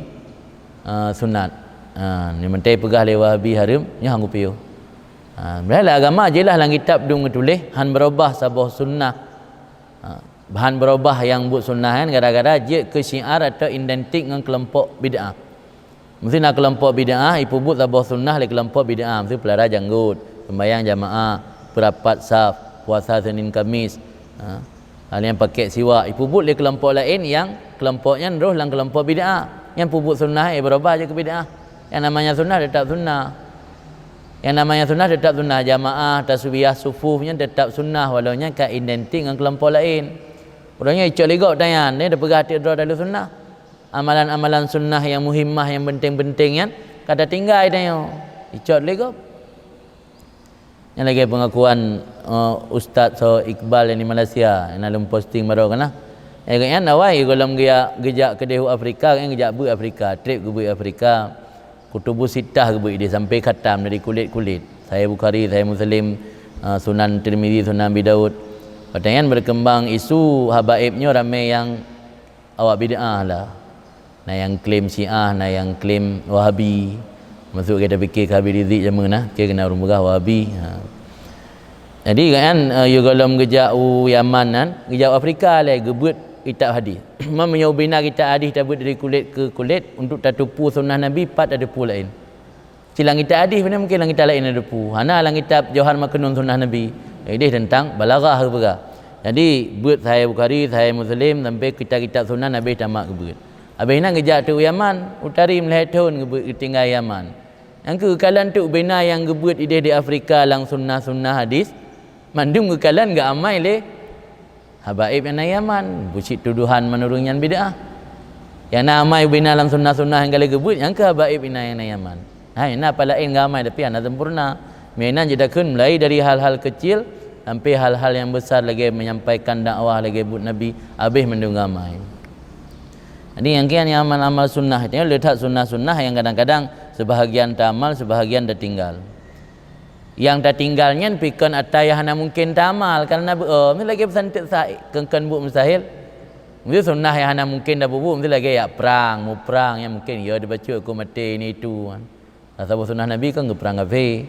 eh, sunat. Ha, nyoe mantong peugah lé Wahabi hareuem, nyoe han kupiôh. Ha, padahai lam agama jeulaih lam kitab dum geutuléh, han beurubah saboh sunnah. Ha, han beurubah nyang buet sunnah nyan gara-gara jeuet keu syiar atau identik ngon keulompok bid'ah. Meuseu na keulompok bid'ah, ipeubuet saboh sunnah lé keulompok bid'ah, meuseu peulara janggot, seumbahyang jamaah, peurapat saf, puasa Senin Kamis, ha, hal nyang pakèk siwak, ipeubuet lé keulompok laén nyang keulompok nyan rôh lam keulompok bid'ah. Nyang peubuet sunnah, eh, beurubah jeuet keu bid'ah. Nyang namanya sunnah teutap sunnah. Nyang namanya sunnah teutap sunnah, jamaah, tasbiyah, sufuf nyan teutap sunnah, walau nyan ka identik ngon keulompok laén. Uroe nyoe icok lé gob tanyan, nyoe tapeugah tiep droe ahli sunnah. Amalan-amalan sunnah nyang muhimmah, nyang penting-penting nyan ka tatinggai tanyoe. Icok lé gob. Nyan lagèe pengakuan, eh, Ustaz Soe Iqbal nyang di Malaysia, nyang na lôn posting baroe keunan. Eh, gobnyan awai gohlom geujak, geujak keudeh u Afrika, gobnyan geujak beuet Afrika, trip geubeuet Afrika. Kutubus Sittah geubeuet ideh sampai khatam dari kulét-kulét. Sahih Bukhari, Sahih Muslim, eh, Sunan Tirmizi, Sunan Abi Daud. Watèe nyan berkembang isu habaib nyoe ramè nyang awak bid'ah lah. Na nyang klaim Syiah, na nyang klaim Wahabi. Masuk kita fikir ke Habib Rizik jameun na, ke kena ureuëng peugah Wahabi. Ha. Jadi kan, eh, yôh gohlom geujak u Yaman nan, geujak u Afrika lé geubeuet kitab hadis. Meunyoe ubena kitab hadis tabeuet dari kulét ke kulét untuk tateupeue sunnah Nabi, pat tateupeue laén. Cit lam kitab hadis, mungkin lam kitab laén tateupeue. Hana lam kitab Jauhar Maknun sunnah Nabi. Ideh tentang balaghah geupeugah. Jadi, beuet Sahih Bukhari, Sahih Muslim, sampai kitab-kitab sunnah Nabi tamat geubeuet. Habéh nyan geujak teuk u Yaman, u Tarim lhèe thôn geubeuet geutinggai Yaman. Nyang keuh geukalon teuk ubena nyang geubeuet ideh di Afrika lam sunnah-sunnah hadis, mandum geukalon geuamai lé habaib nyang na Yaman, bucit tuduhan meunurun nyan bid'ah. Nyang na amai ubena lam sunnah-sunnah nyang ka lheueh geubeuet, nyang keuh habaib nyang na Yaman. Hai, na palaén geuamai tapi hana sempurna. Meunan jeuet takheun mulai dari hal-hal kecil sampai hal-hal nyang besar lagèe menyampaikan dakwah lagèe buet Nabi, habéh mandum geuamai. Jadi nyang kian nyang amal-amal sunnah, nyoe le that sunnah-sunnah nyang kadang-kadang sebahagian taamal, sebahagian tatinggal. Nyang tatinggal nyan pikon ata nyang hana mungken taamal, karena beu, oh, lagèe peusan teuk sa-, kon-kon buet mustahil. Meusti sunnah nyang hana mungken tapeubuet, meusti lagèe jak prang, muprang nyang mungken ya dibacut keu maté ini itu kan. Nah, saboh sunnah Nabi kan geuprang kafé.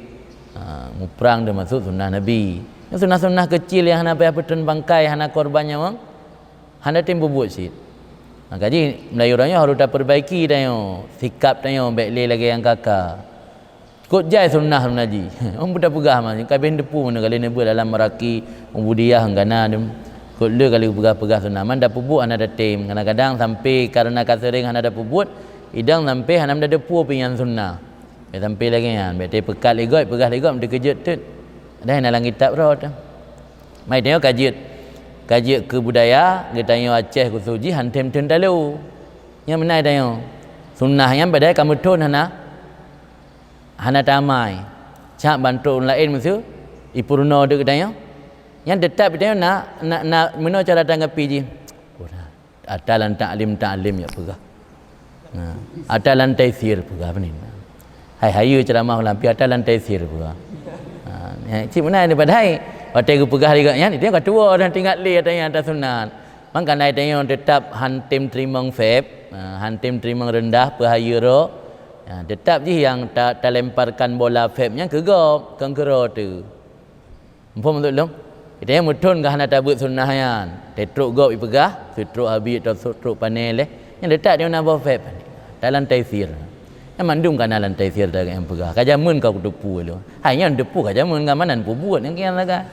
Ha, muprang teumasuk sunnah Nabi. Nyang sunnah-sunnah kecil nyang hana payah peutrön bangkai, hana korban nyawöng, hana tem peubuet cit. Maka jih meulayeue uroe nyoe harôh tapeurbaiki tanyoe, sikap tanyoe bèk lé lagèe nyang ka-ka. Kot jai sunnah, sunnah jih. Ôn buta peugah mah, ka bèh teupeue meunyoe ka lheueh neubeuet dalam Maraqi, Ubudiyah, hana dem. Kot le ka lheueh peugah-peugah sunnah, man tapeubuet hana tatem. Kadang-kadang sampai karena ka seuréng hana tapeubuet, idang sampai hana tateupeue pih nyan sunnah. Bèk sampai lagèe nyan, bèk tapeukat lé gob, peugah lé gob, teukeujot teuk. Dah na lam kitab rot. Mai tanyoe ka jeuet, ka jeuet keu budaya geutanyoe Aceh khusos jih han tem thon talo. Nyan meunan tanyoe. Sunnah nyan padahai ka meuthon hana, hana tamai. Cak ban trok ureueng laén meuseu ipeurunoe deuek geutanyoe. Nyan teutap geutanyoe na, na, na meunoe cara tanggapi jih. Ata lam taklim-taklim jak peugah. Nah, ata lam taisir peugah apa ni? Hai hayeue ceuramah lam pi ata lam taisir peugah. Ha, cit meunan ni padahai watèe geupeugah lé gobnyan, itu ka tuwoe dan teuingat lé ata nyan ata sunat. Mangka na tanyoe teutap han tem teurimong feb, ha, han tem teurimong reundah peuhayeue droe. Ha, teutap jih nyang ta-, talemparkan bola feb nyan keu gob, kon keu droe teuh. Muphom maksud lôn? Geutanyoe meuthon ka hana tabeuet sunnah nyan. Teutrok gob ipeugah, teutrok habéh atau teutrok pane lé. Nyan teutap di mana boh feb. Ata lam taisir. Nyan mandum ka na lam taisir ata nyang peugah. Ka jameun ka kuteupeue lôn. Hai nyan teupeue ka jameun ka meunan peubuet nyang kian lagak.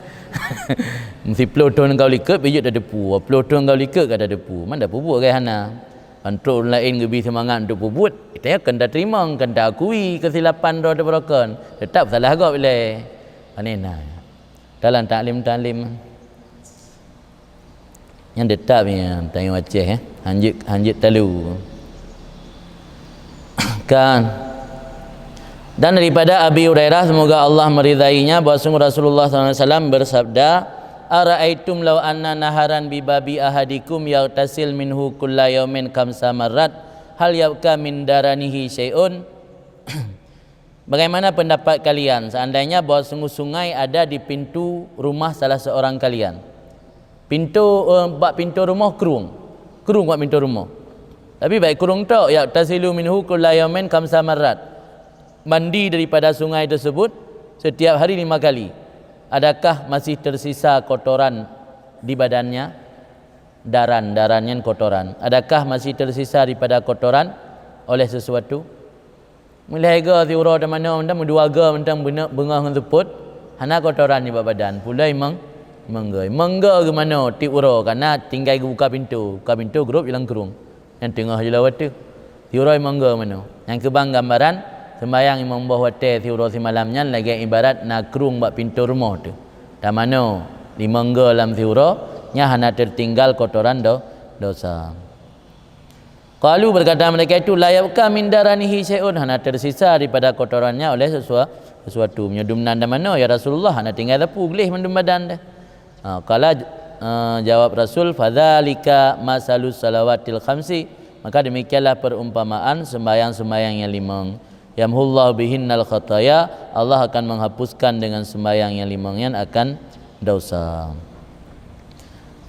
Siploh thon ka likot bijut tateupeue. Ploh thon ka likot ka tateupeue. Man tapeubuet ka hana. Ban trok ureueng laén geubri seumangat untuk peubuet. Geutanyoe kon tateurimong, kon taakui keusilapan droe teupeurokon. Teutap salah gob lé. Pane na. Dalam taklim-taklim. Nyan teutap nyan, tanyoe Aceh, eh. Hanjeuet, hanjeuet talu. Kan. Dan daripada Abi Hurairah, semoga Allah meridainya, bahwasanya Rasulullah sallallahu alaihi wasallam bersabda, "Ara'aitum law anna naharan bi babi ahadikum yaghtasil minhu kulla yaumin khamsa marrat, hal yabqa min daranihi syai'un?" Bagaimana pendapat kalian seandainya bahwa sungguh sungai ada di pintu rumah salah seorang kalian? Pintu, eh, bak pintu rumoh krueng. Krueng bak pintu rumoh. Tapi bak krueng tok, "Yaghtasilu minhu kulla yaumin khamsa marrat." Mandi daripada sungai tersebut setiap hari lima kali. Adakah masih tersisa kotoran di badannya? Daran, daran nyan kotoran. Adakah masih tersisa daripada kotoran oleh sesuatu? Meulhèe go siuroe tamanoe mantong, meudua go mantong beungoh ngon seupôt, hana kotoran nibak badan. Pula imong, imong go. Imong go geumanoe tiep uroe, karena tinggai geubuka pintu. Buka pintu, grob i lam krueng. Nyang teungoh jilawat tu. Siuroe imong go manoe. Nyang keubang gambaran, sembahyang imong boh watèe siuroe simalam nyan lagèe ibarat na krueng bak pintu rumoh tu. Tamanoe, imong go lam siuroe, nyan hana teutinggal kotoran do-, dosa. Qalu, berkata mereka itu, "La yabqa min daranihi syai'un," hana tersisa daripada kotorannya oleh sesua-, sesuatu. Meunyoe dum nan tamanoe, ya Rasulullah, hana tinggai sapeue, gleh mandum badan deh. Ha, qala, eh, jawab Rasul, "Fadzalika masalus salawatil khamsi," maka demikianlah perumpamaan sembahyang-sembahyang yang limong. "Yamhullahu bihinnal khataya," Allah akan menghapuskan dengan sembahyang yang limong nyan akan dosa.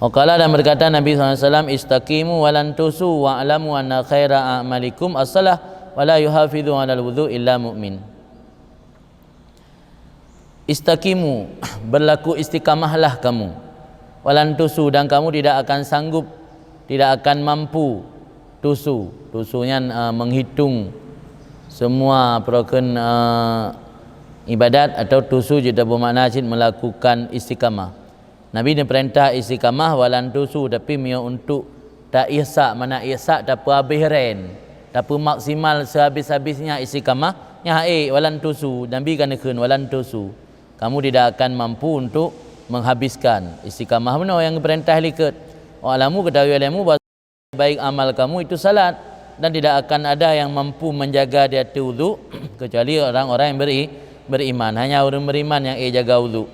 Wa qala, dan berkata Nabi sallallahu alaihi wasallam, "Istaqimu wa lan tusu, wa'lamu anna khaira a'malikum as-salah, wa la yuhafidhu 'alal wudhu illa mu'min." Istaqimu, berlaku istiqamahlah kamu. Wa lan tusu, dan kamu tidak akan sanggup, tidak akan mampu. Tusu, tusu nyan, eh, menghitung semua peurukon, eh, ibadat, atau tusu jeuet bermakna cit melakukan istiqamah. Nabi neupeurintah istiqamah, "Wa lan tusu," tapi meunyoe untuk ta-ihsa, mana ihsa tapeuhabéh ren, tapeumaksimal sehabis-habisnya istiqamah, nyan hana ék, "Wa lan tusu," Nabi ka neukheun, "Wa lan tusu." Kamu tidak akan mampu untuk menghabiskan istiqamah bunoe nyang geupeurintah likot. "Wa'lamu," ketahui olehmu bahwa baik amal kamu itu salat, dan tidak akan ada yang mampu menjaga di ateueh wudhu kecuali orang-orang yang beri-, beriman. Hanya ureuëng beriman nyang ék jaga wudhu.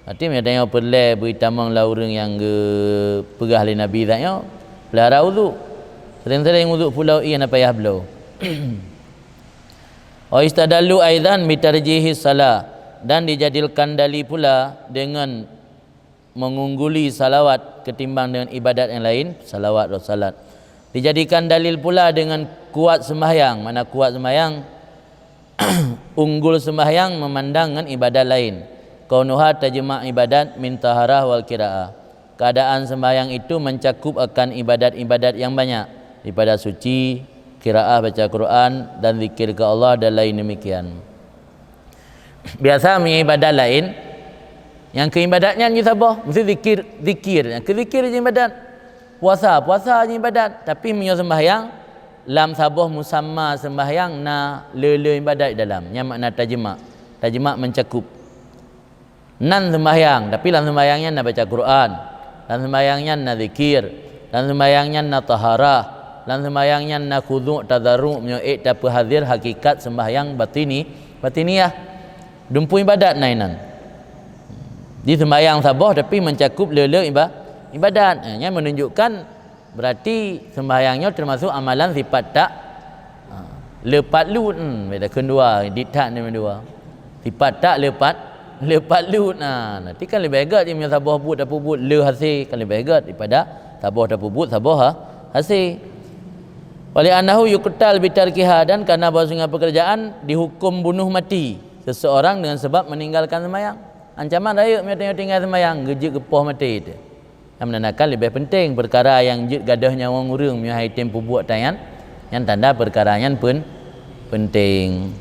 Berarti meunyoe tanyoe peureulée beuitamong lam ureuëng nyang geupeugah lé Nabi tanyoe, peulihara wudhu. Sering-sering wudhu pulo ié na payah bloe. Wa istadallu aidan bitarjihi salah, dan dijadikan dalil pula dengan mengungguli salawat ketimbang dengan ibadat yang lain, salawat atau salat. Dijadikan dalil pula dengan kuat sembahyang, mana kuat sembahyang, unggul sembahyang memandang dengan ibadat lain. Kaunuha tajma' ibadat min taharah wal qiraah. Keadaan sembahyang itu mencakup akan ibadat-ibadat yang banyak, daripada suci, qiraah baca Quran, dan zikir ke Allah, dan lain demikian. Biasa meunyoe ibadat laén, nyang keu ibadat nyan jeuet saboh, meusti zikir, zikir, nyang keu zikir jeuet ibadat. Puasa, puasa jeuet ibadat. Tapi meunyoe seumbahyang, lam saboh musamma seumbahyang na le-le ibadat dalam. Nyan makna tajma'. Tajma' meucakup. Nan seumbahyang, tapi lam seumbahyang nyan na baca Quran, lam seumbahyang nyan na zikir, lam seumbahyang nyan na taharah, lam seumbahyang nyan na khudhu' tadharru' meunyoe ék tapeuhazir hakikat seumbahyang batini, batiniah. Dumpeue ibadat na inan. Di seumbahyang saboh tapi meucakup le-le iba-, ibadat. Eh, nyan meununjukkan Berarti seumbahyang nyoe teumasok amalan sifat tak, ha, le pat lut, hmm, beda kheun dua, di that ni dua. Sifat tak le pat, le pat lut. Nah, nanti kan leubeh gét meunyoe saboh buet tapeubuet le hasé, kan leubeh gét daripada saboh tapeubuet saboh ha, hasé. Wali annahu yuqtal bitarkiha, dan karena bahwasanya pekerjaan dihukum bunuh mati seseorang dengan sebab meninggalkan sembahyang. Ancaman rayeuk meunyoe tinggai sembahyang, geujeuet geupoh maté teuh. Nyang meunandakan leubeh peunteng peukara nyang jeuet gadôh nyawöng ureuëng meunyoe hai tem peubuet tanyan, nyan tanda peukara nyan pen-, peunteng.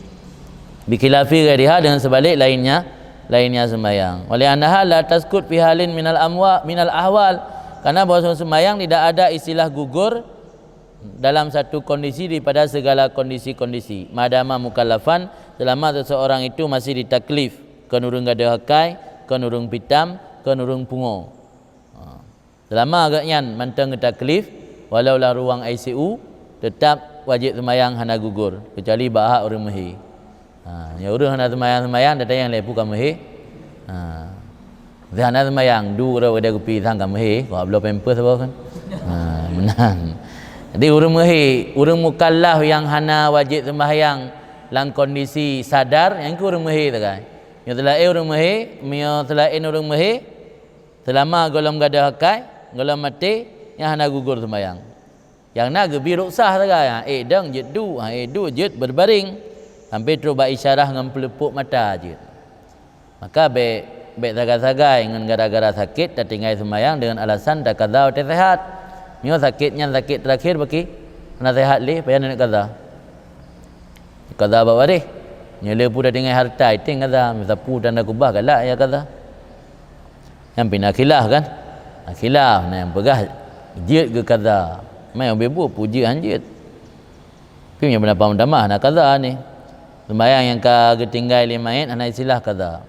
Bikhilafi ghairiha, dengan seubalik lainnya, lainnya seumbahyang. Wali annaha la taskut fi halin minal amwa-, minal ahwal. Karena bahwa seumbahyang tidak ada istilah gugur dalam satu kondisi daripada segala kondisi-kondisi. Madama mukallafan, selama seseorang itu masih ditaklif, kon ureuëng gadôh akai, kon ureuëng pitam, kon ureuëng pungo. Ha. Seulama gobnyan mantong geutaklif, walau lam ruang I C U, teutab wajéb seumayang hana gugur, keucuali bak hak ureuëng meuhé. Ha, nyoe ureuëng hana seumayang-seumayang, datang nyang lé peue ka meuhé. Ha. Hana seumayang, duek rot wadée kupi sang ka meuhé, kok bloe pampers saboh kan. Ha, meunan. Jadi ureuëng meuhé, ureuëng mukallaf nyang hana wajéb seumayang lam kondisi sadar, nyang keuh ureuëng meuhé sagai. Nyoe seulaén ureuëng meuhé, meunyoe seulaén ureuëng meuhé, seulama gohlom gadôh akai, gohlom maté, nyan hana gugur seumayang. Nyang na geubi ruksah sagai, ha, ék dong jeuet duek, ha, ék duek jeuet beurbaréng, sampoe trok bak isyarah ngon peuleupok mata jeuet. Maka bék, bék sagai-sagai ngon gara-gara sakét tatinggai seumayang deungon alasan takaza watée seuhat. Nyoe sakét nyan sakét teurakhir baki, hana seuhat lé, payah neuneuk kaza. Kaza bak waréh. Nyoe le peue tatinggai hareuta, item kaza, meusapeue tanda kubah galak ya kaza. Nyan pih na khilaf kan? Na khilaf, na nyang peugah jeuet geukaza. Meunan ubé buet peue jeuet han jeuet. Tapi meunyoe peundapat meutamah na kaza ni. Seumayang nyang ka geutinggai lé manyét hana istilah kaza.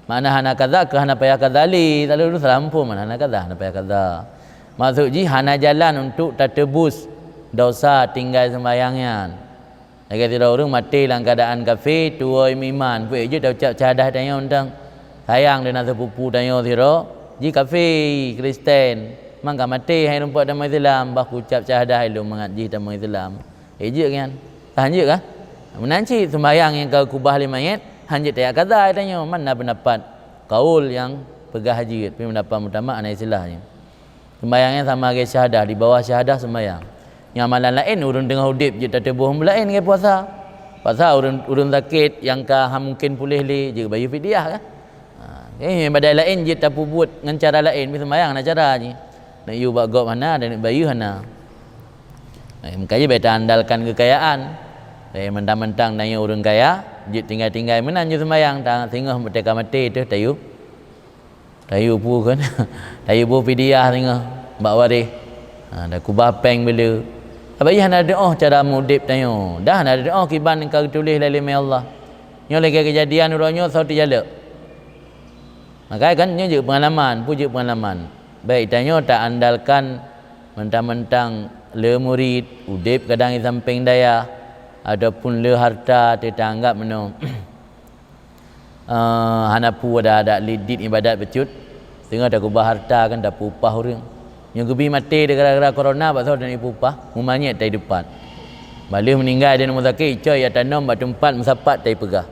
Makna hana kaza keu hana payah kaza lé, tak lulus salah muphom, hana kaza, hana payah kaza. Maksud jih hana jalan untuk tateubus dosa tinggai seumayang nyan. Lagée sidroe ureuëng maté lam keuadaan kafé, tuwoe meuiman, peue jeuet taucab syahadah tanyoe mantong. Sayang deuna seupupu tanyoe sidroe, jih kafé, Kristen, mangka maté hai rumpok tamong Islam, bah kucab syahadah ilôn mangat jih tamong Islam. Eh, jeuet nyan. Ka han jeuet kah? Meunan cit seumayang nyang ka kubah lé manyét, han jeuet tajak kaza tanyoe, man na peundapat kaul nyang peugah jeuet, tapi peundapat muktamad hana istilah nyan. Seumayang nyan sama lagée syahadah, di bawah syahadah seumayang. Nyang amalan laén ureuëng teungoh udeb jeuet tateubôh meulaén lagée puasa. Puasa ureuëng, ureuëng sakét nyang ka han mungken puléh lé, jeuet bayeue fidyah kan. Ha, eh, ibadat laén jeuet tapeubuet ngon cara laén, tapi seumayang hana cara jih. Neuk yue bak gob hana, dan neuk bayeue hana. Eh, meukaji bék taandalkan keukayaan. Eh, mentang-mentang tanyoe ureuëng kaya, jeuet tinggai-tinggai meunan jeuet seumayang, ta-, singoh meuteuka maté teuh tayue. Tayue peue kan? Tayue boh fidyah singoh bak waréh. Ha, dan kubah péng beu le. Tapi hana teuoh cara mudeb tanyoe. Dah hana teuoh kiban ka geutuléh lé leumé Allah. Nyoe lagée keujadian uroe nyoe soe teujalok. Maka kan nyoe jeuet peungalaman, peue jeuet peungalaman. Bék tanyoe taandalkan mentang-mentang le murit, udeb kadang di sampéng dayah, ataupun le harta teutanggab meunoe. Eh, hana peue dah adat lidit ibadat bacut. Singoh takubah harta kan tapeuupah ureuëng. Nyoe geubi maté gara-gara korona, bak soe taneuk peupah, mumanyét tai deupat. Bak lheueh meuninggai di rumoh sakét, icok ijak tanom bak teumpat meusapat tai peugah.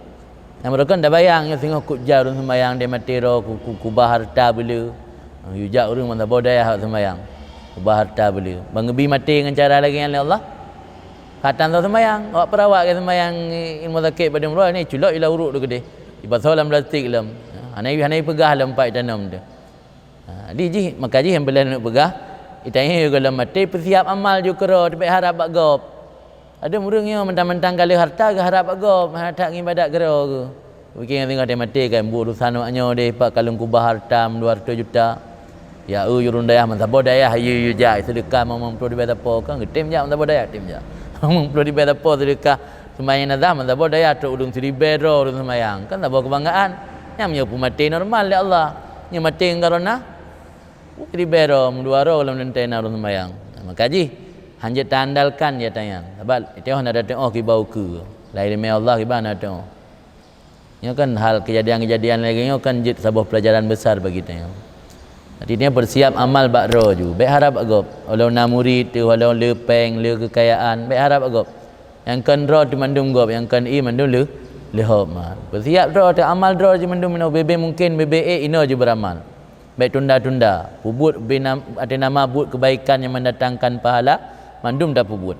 Nyang meureukan tabayang nyoe singoh kujak ureuëng seumayang deh maté droe ku, ku, kubah harta beu le. Yue jak ureuëng ban saboh dayah awak seumayang. Kubah harta beu le. Ban geubi maté ngon cara lagée nyan lé Allah. Ka tan soe seumayang, awak peurawat ka seumayang ilmu sakét padum droe ni culok ila uruk tu keudeh. Ipasoe lam plastik lom. Hana, hana peugah lom pat itanom tu. Ha, di jih, maka jih nyang peureulée neuk peugah, itanyoe gohlom maté peusiab amal ju keudroe teubek harab bak gob. Ada ureuëng nyoe mentang-mentang ka le harta geuharab bak gob, hana that ngibadat keudroe geuh. Mungken singoh teumaté kan buet urusan awak nyoe deh, pat ka lôn kubah harta meudua reutôh juta. Ya eu, ureuëng dayah meusaboh dayah, yue, yue jak seudeukah limong ploh ribée sapo, kan geutem jak meusaboh dayah, tem jak. Limong ploh ribée sapo seudeukah seumayang nazah meusaboh dayah trok ureuëng siribée droe ureuëng seumayang, kan saboh keubanggaan. Nyang meunyoe peumaté normal lé Allah. Nyoe maté ngon corona, siribée droe, meudua droe lam leuntée na ureuëng seumayang. Maka jih hanjeuet taandalkan ya tanyan. Sabab iteuh hana teuoh kiba ukeue. Lagée leumé Allah kiba hana teuoh. Nyoe kan hal keujadian-keujadian lagée nyoe kan jeuet saboh peulajaran besar bagi tanyoe. Artinya peusiab amal bak droe ju. Bék harab bak gob. Walau na murit teuh, walau le péng, le keukayaan, bék harab bak gob. Nyang kon droe teuh mandum gob, nyang kon ie mandum le, leuhob ma. Peusiab droe teuh amal droe ju mandum inoe bebe mungken bebe ék inoe ju beuramal. Bék tunda-tunda. Peubuet bina, ateueh nama buet keubaikan nyang mendatangkan pahala, mandum tapeubuet.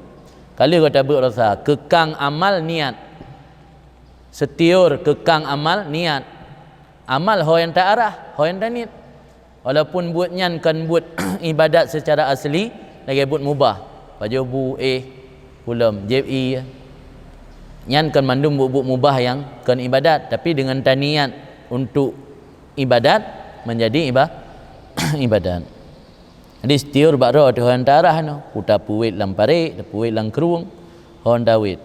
Ka lheueh gata beuet rasa, keukang amal niat. Setiur keukang amal niat. Amal ho nyang ta arah, ho nyang ta niet. Walaupun buet nyan kon buet ibadat secara asli, lagée buet mubah. Pajoh bu éh, kulom, jieb ie. Nyan kon mandum buet-buet mubah nyang kon ibadat, tapi deungon ta niet untuk ibadat, menjadi iba-, ibadat. Jadi setiur bak droe teuh ho nyang ta arah nyoe, peue tapeuwet lam parék, tapeuwet lam krueng, ho nyang ta wet.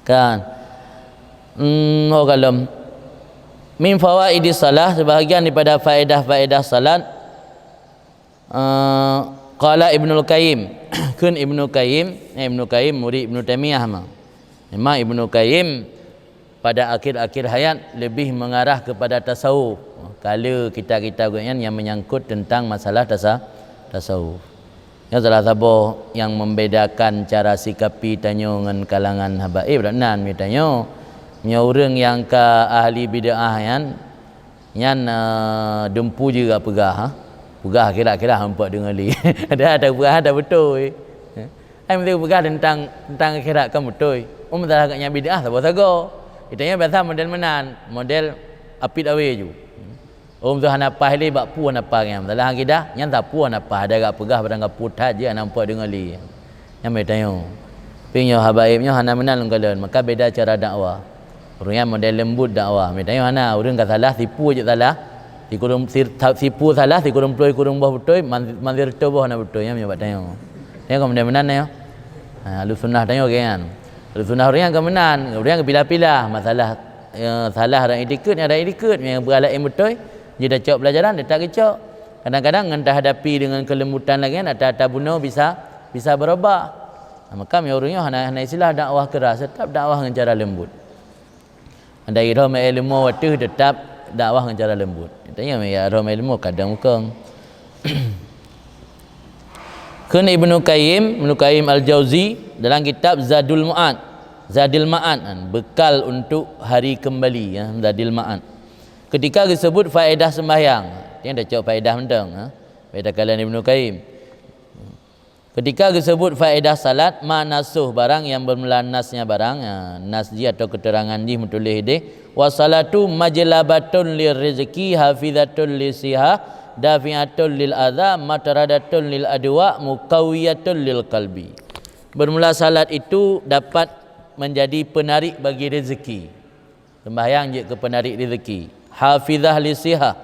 Kan? Hmm, ho kalom. Min fawaidis shalah, sebahagian daripada faedah-faedah salat. Eh, qala Ibnul Qayyim. Kheun Ibnu Qayyim, eh, Ibnu Qayyim murid Ibnu Taimiyah ma. Memang Ibnu Qayyim pada akhir-akhir hayat lebih mengarah kepada tasawuf. Kala kitab-kitab gobnyan yang menyangkut tentang masalah tasa-, tasawuf. Nyoe salah saboh nyang membedakan cara sikapi tanyoe ngon kalangan habaib. Dak nan mi tanyoe. Meunyoe ureuëng nyang ka ahli bid'ah nyan, nyan, eh, dumpu jih gak peugah, ha? Peugah kira-kira hampa deungoe lé. Ada, ada peugah, ada beutôi. Ai mesti peugah tentang, tentang akhirat kan beutôi. Oh, masalah agak nyang bid'ah saboh sagoe. Kita nyan biasa model meunan, model apit awé ju. Oh, tu hana paih lé bak peue hana paih nyan. Masalah akidah, nyan sapeue hana paih, ada agak peugah barang kapeue that jih hana hampa deungoe lé. Nyan meutanyoe. Tapi nyoe habaib nyoe hana meunan lôn kalon, maka beda cara dakwah. Ureuëng nyan model leumbut dakwah. Meutanyoe hana, ureuëng ka salah, sipu jeuet salah. Sikureueng sir-, ta-, sipu salah, sikureueng ploh, sikureueng boh beutôi, man-, manzir toboh hana beutôi, nyan meunyoe bak tanyoe. Nyan ka model meunan nyoe. Ha, ahlu sunnah tanyoe geuh nyan. Ahlu sunnah ureuëng nyan ka meunan, ureuëng nyan geupilah-pilah. Masalah, eh, salah ran itikeuet, nyan ran itikeuet, nyang beuralaén beutôi, jeuet tacok pelajaran, teutap geucok. Kadang-kadang ngon tahadapi deungon keulembutan lagée nyan, ata-ata bunoe bisa, bisa beurubah. Nah, maka meunyoe ureuëng nyoe hana, hana istilah dakwah keuras, teutap dakwah ngon cara leumbut. Ada irhom ilmu wateuh teutap dakwah ngon cara leumbut. Tanya meh ya irhom ilmu kadang bukong. Kheun Ibnu Qayyim, Ibnu Qayyim Al-Jauzi dalam kitab Zadul Ma'ad. Zadul Ma'ad kan, bekal untuk hari kembali, ya, Zadul Ma'ad. Ketika disebut faedah sembahyang, dia dah cok faedah mentang, ha? Faedah kalian Ibnu Qayyim. Ketika geusebut faedah salat, ma nassuh, barang nyang beumula nasnya barang, ha, nas jih atau keuterangan jih meutuléh idéh, "Wassalatu majlabatun lirrizqi, hafizatun lisihah, dafi'atun lil adza, matradatun lil adwa, muqawiyatun lil qalbi." Bermula salat itu dapat menjadi penarik bagi rezeki. Sembahyang jeuet keu penarik rezeki. Hafizah lisihah,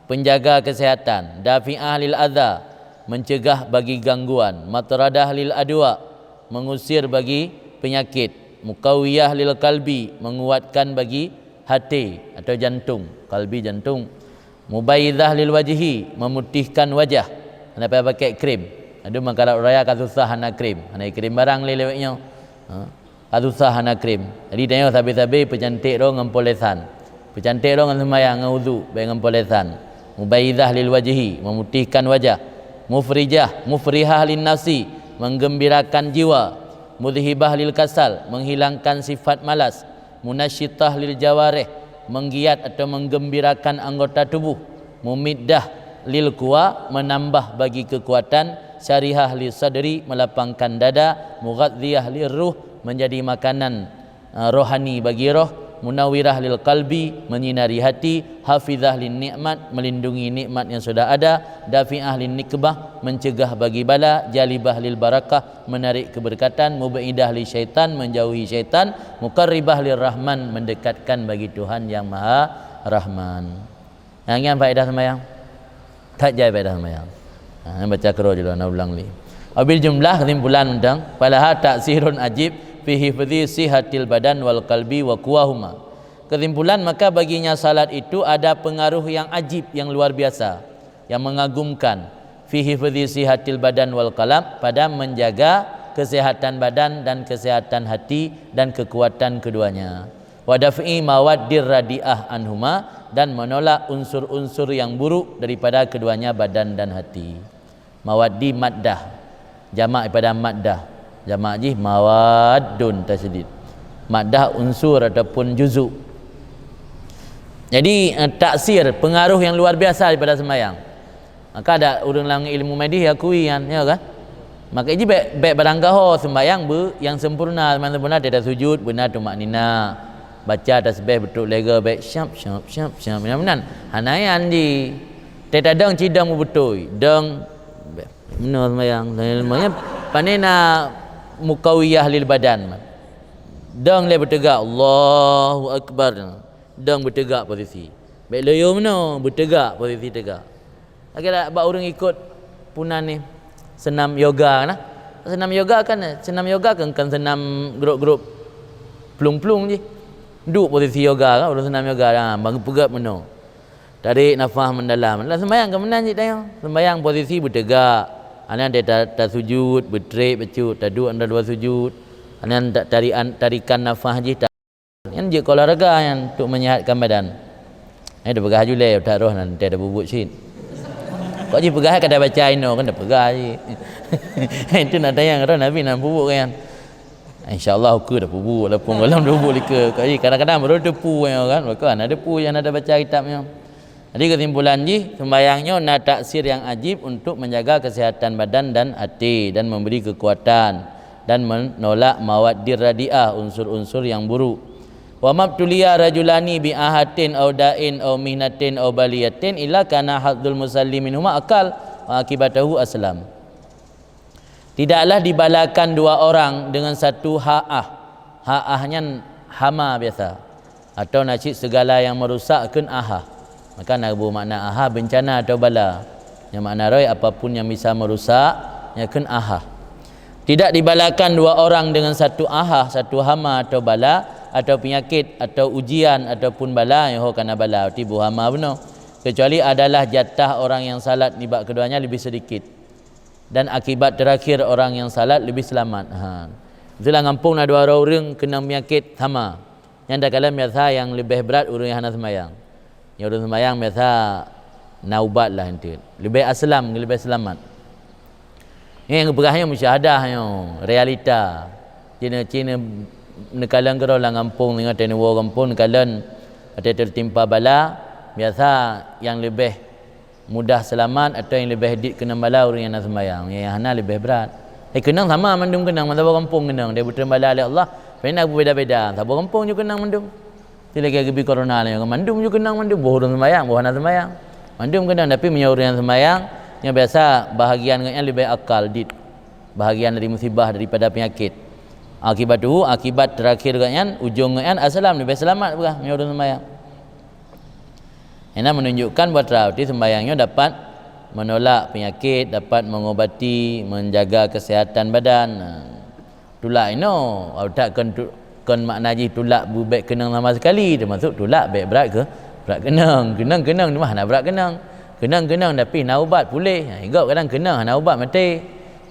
penjaga kesehatan. Dafi'ah lil adza, mencegah bagi gangguan. Matradah lil adwa, mengusir bagi penyakit. Muqawiyah lil qalbi, menguatkan bagi hati atau jantung. Qalbi, jantung. Mubayyidhah lil wajhi, memutihkan wajah. Hana payah pakai krim. Aduh, meukarat raya ka susah hana krim. Hana krim barang lé lewat nyoe. Ha. Ka susah hana krim. Jadi tanyoe sabe-sabe peucantik droe ngon polesan. Peucantik droe ngon seumayang, ngon udhu, bék ngon polesan. Mubayyidhah lil wajhi, memutihkan wajah. Mufrijah, mufrihah lin nafsi, menggembirakan jiwa. Mudhhibah lil kasal, menghilangkan sifat malas. Munasyitah lil jawarih, menggiat atau menggembirakan anggota tubuh. Mumiddah lil quwa, menambah bagi kekuatan. Syarihah lil sadri, melapangkan dada. Mughadziyah lil ruh, menjadi makanan, eh, rohani bagi roh. Munawwirah lil qalbi, menyinari hati. Hafizah lin nikmat, melindungi nikmat yang sudah ada. Dafi'ah lin nikmah, mencegah bagi bala. Jalibah lil barakah, menarik keberkatan. Mubaidah li syaitan, menjauhi syaitan. Muqarribah lir rahman, mendekatkan bagi Tuhan yang Maha Rahman. Nah, nyan faedah sembahyang. That jai faedah sembahyang. Ha, baca keudroe jih lôn, na ulang lé. Wabil jumlah, kesimpulan mantong, falaha ta'sirun ajib fi hifzi sihatil badan wal qalbi wa quwahuma. Kesimpulan, maka baginya salat itu ada pengaruh yang ajib, yang luar biasa, yang mengagumkan, fi hifzi sihatil badan wal qalb, pada menjaga kesehatan badan dan kesehatan hati dan kekuatan keduanya. Wa daf'i mawaddir radiah anhuma, dan menolak unsur-unsur yang buruk daripada keduanya, badan dan hati. Mawaddi maddah. Jamak daripada maddah. Jamak jih mawaddun tasydid. Maddah unsur ataupun juzuk. Jadi, eh, taksir, pengaruh yang luar biasa daripada sembahyang. Maka ada ureuëng lam ilmu medis akui nyan, ya kan? Maka jih bék, bék barang gaho sembahyang beu nyang sempurna, sembahyang sempurna teuka sujud, beuna tumakninah. Baca tasbih beutôi lege, bék syap, syap, syap, syap. Meunan, meunan. Hana nyan jih. Teuka dong cit dong beutôi. Dong Meunoe seumayang, seumayang pane na muqawiyah lil badan. Dong lé beuteugak, Allahu Akbar. Dong beuteugak posisi. Bék loyo meunoe, beuteugak posisi teugak. Lagée bak ureuëng ikot punan ni, senam yoga na. Senam yoga kan, senam yoga kan, kan senam grup-grup plueng-plueng jih. Duek posisi yoga kan, ureuëng senam yoga, ha, bang peugét meunoe. Tarék nafah meudalam. Lam seumayang keu meunan cit tanyoe. Seumayang posisi beuteugak. Hana ta-, tasujud, beutrép bacut, taduek antara dua sujud. Nyan ta-, tarian, tarikan nafas jih ta-, nyan jeuet ke olahraga nyan untuk menyehatkan badan. Eh, tapeugah julée, that roh nan teuh tapubuet cit. Kok jipeugah ka tabaca inoe kan tapeugah cit. Itu nak tanyong roh Nabi nan pubuet kan. Insya Allah ukeue tapubuet, walaupun gohlom tapubuet likeue. Kok ji kadang-kadang baru teupeu nyoe kan, maka hana teupeu, hana tabaca kitab nyoe. Jadi kesimpulan jih, sembahyang nyoe na taksir yang ajib untuk menjaga kesehatan badan dan hati dan memberi kekuatan dan menolak mawadir radiah, unsur-unsur yang buruk. Wa mabtuliya rajulani bi ahatin au da'in au mihnatin au baliyatin illa kana hadzul musalli minhuma akal wa akibatahu aslam. Tidaklah dibalakan dua orang dengan satu haah. Haah nyan hama biasa. Atau na cit segala yang merusak kheun aha. Maka na bu makna aha bencana atau bala. Nyang makna roi apapun yang bisa merusak, nyan kheun aha. Tidak dibalakan dua orang dengan satu aha, satu hama atau bala, atau penyakit, atau ujian, ataupun bala, nyoe ho kana bala, tibu hama bunoe. Kecuali adalah jatah orang yang salat nibak keduanya lebih sedikit. Dan akibat terakhir orang yang salat lebih selamat. Ha. Itulah gampông na dua orang ureuëng keunong penyakit hama. Nyang takalon biasa nyang leubeh brat ureuëng nyang hana seumayang. Nyang ureuëng seumayang biasa na ubat lah enteuk. Leubeh aslam, leubeh seulamat. Nyang geupeugah nyoe musyahadah nyoe, realita. Cina-cina neukalon keudroe lam gampông, singoh teuneuk woe gampông neukalon watée teutimpa bala, biasa nyang leubeh mudah seulamat atau nyang leubeh dit keunong bala ureuëng nyang na seumayang, nyang hana leubeh brat. Eh, keunong sama mandum keunong, meusaboh gampông keunong, dia beuteun bala lé Allah, pena beubeda-beda, saboh gampông ju keunong mandum. Ti lagée geubi corona lé, mandum ju keunong mandum, boh ureuëng seumayang, boh hana seumayang. Mandum keunong, tapi meunyoe ureuëng nyang seumayang, nyang biasa bahagian geuhnyan leubeh akal dit. Bahagian dari musibah daripada penyakit. Akibat tu, akibat terakhir geuhnyan, ujong geuhnyan aslam leubeh seulamat peugah meunyoe ureuëng seumayang. Ina menunjukkan bahwa berarti sembahyang nyoe dapat menolak penyakit, dapat mengobati, menjaga kesehatan badan. Nah, tulak inoe, tak kon tu-, kon makna jih tulak bubek keunong sama sekali, termasuk tulak bek brat ke, brat keunong. Keunong-keunong cuma hana brat keunong. Keunong-keunong tapi na ubat puléh. Ha, igok kadang keunong hana ubat maté.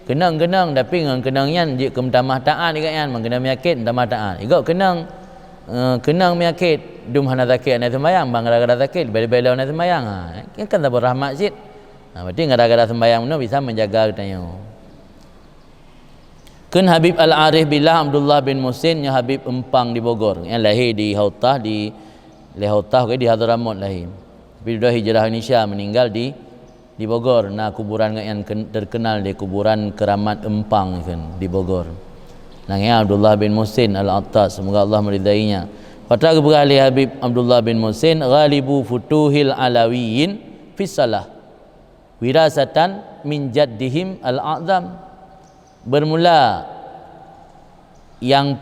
Keunong-keunong tapi ngon keunong nyan jeuet keu meutamah taat igok nyan, meukeunong penyakit meutamah taat. Igok keunong Eh, keunong meunyoe dum hana sakét hana seumayang, ban gara-gara sakét bela-bela hana seumayang. Ha, nyan kan saboh rahmat cit. Ha, berarti gara-gara seumayang bunoe bisa menjaga geutanyoe. Kheun Habib Al-Arif Billah Abdullah bin Muhsin nyoe Habib Empang di Bogor. Nyang lahé di Hautah, di, lé Hautah ke di Hadramaut lahé. Tapi dudoe hijrah Indonesia, meninggal di Di Bogor na kuburan geuhnyan ken-, terkenal di kuburan keramat Empang kheun di Bogor. Nang ya Abdullah bin Muhsin Al-Attas, semoga Allah meridainya. Pata geupeugah lé Habib Abdullah bin Muhsin, "Ghalibu futuhil Alawiyin fis salah. Wirasatan min jaddihim al-a'zam." Bermula yang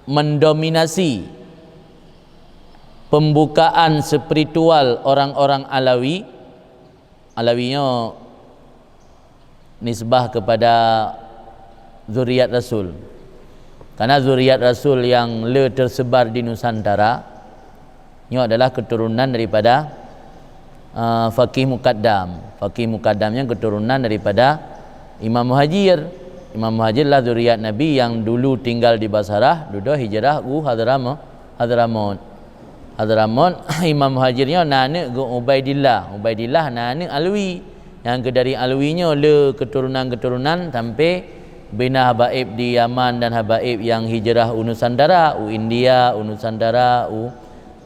mendominasi pembukaan spiritual orang-orang Alawi, Alawi nyoe nisbah kepada zuriat Rasul. Karena zuriat Rasul yang le tersebar di Nusantara nyoe adalah keturunan daripada, eh, Faqih Muqaddam. Faqih Muqaddam nyan keturunan daripada Imam Muhajir. Imam Muhajir lah zuriat Nabi yang dulu tinggal di Basrah, dudoe hijrah u Hadrama-, Hadramaut. Hadramaut, Imam Muhajir nyoe na aneuk geuh Ubaidillah. Ubaidillah na aneuk Alwi. Nyang keu dari Alwi nyoe le keturunan-keturunan sampai bina habaib di Yaman dan habaib yang hijrah u Nusantara, u India, u Nusantara, u,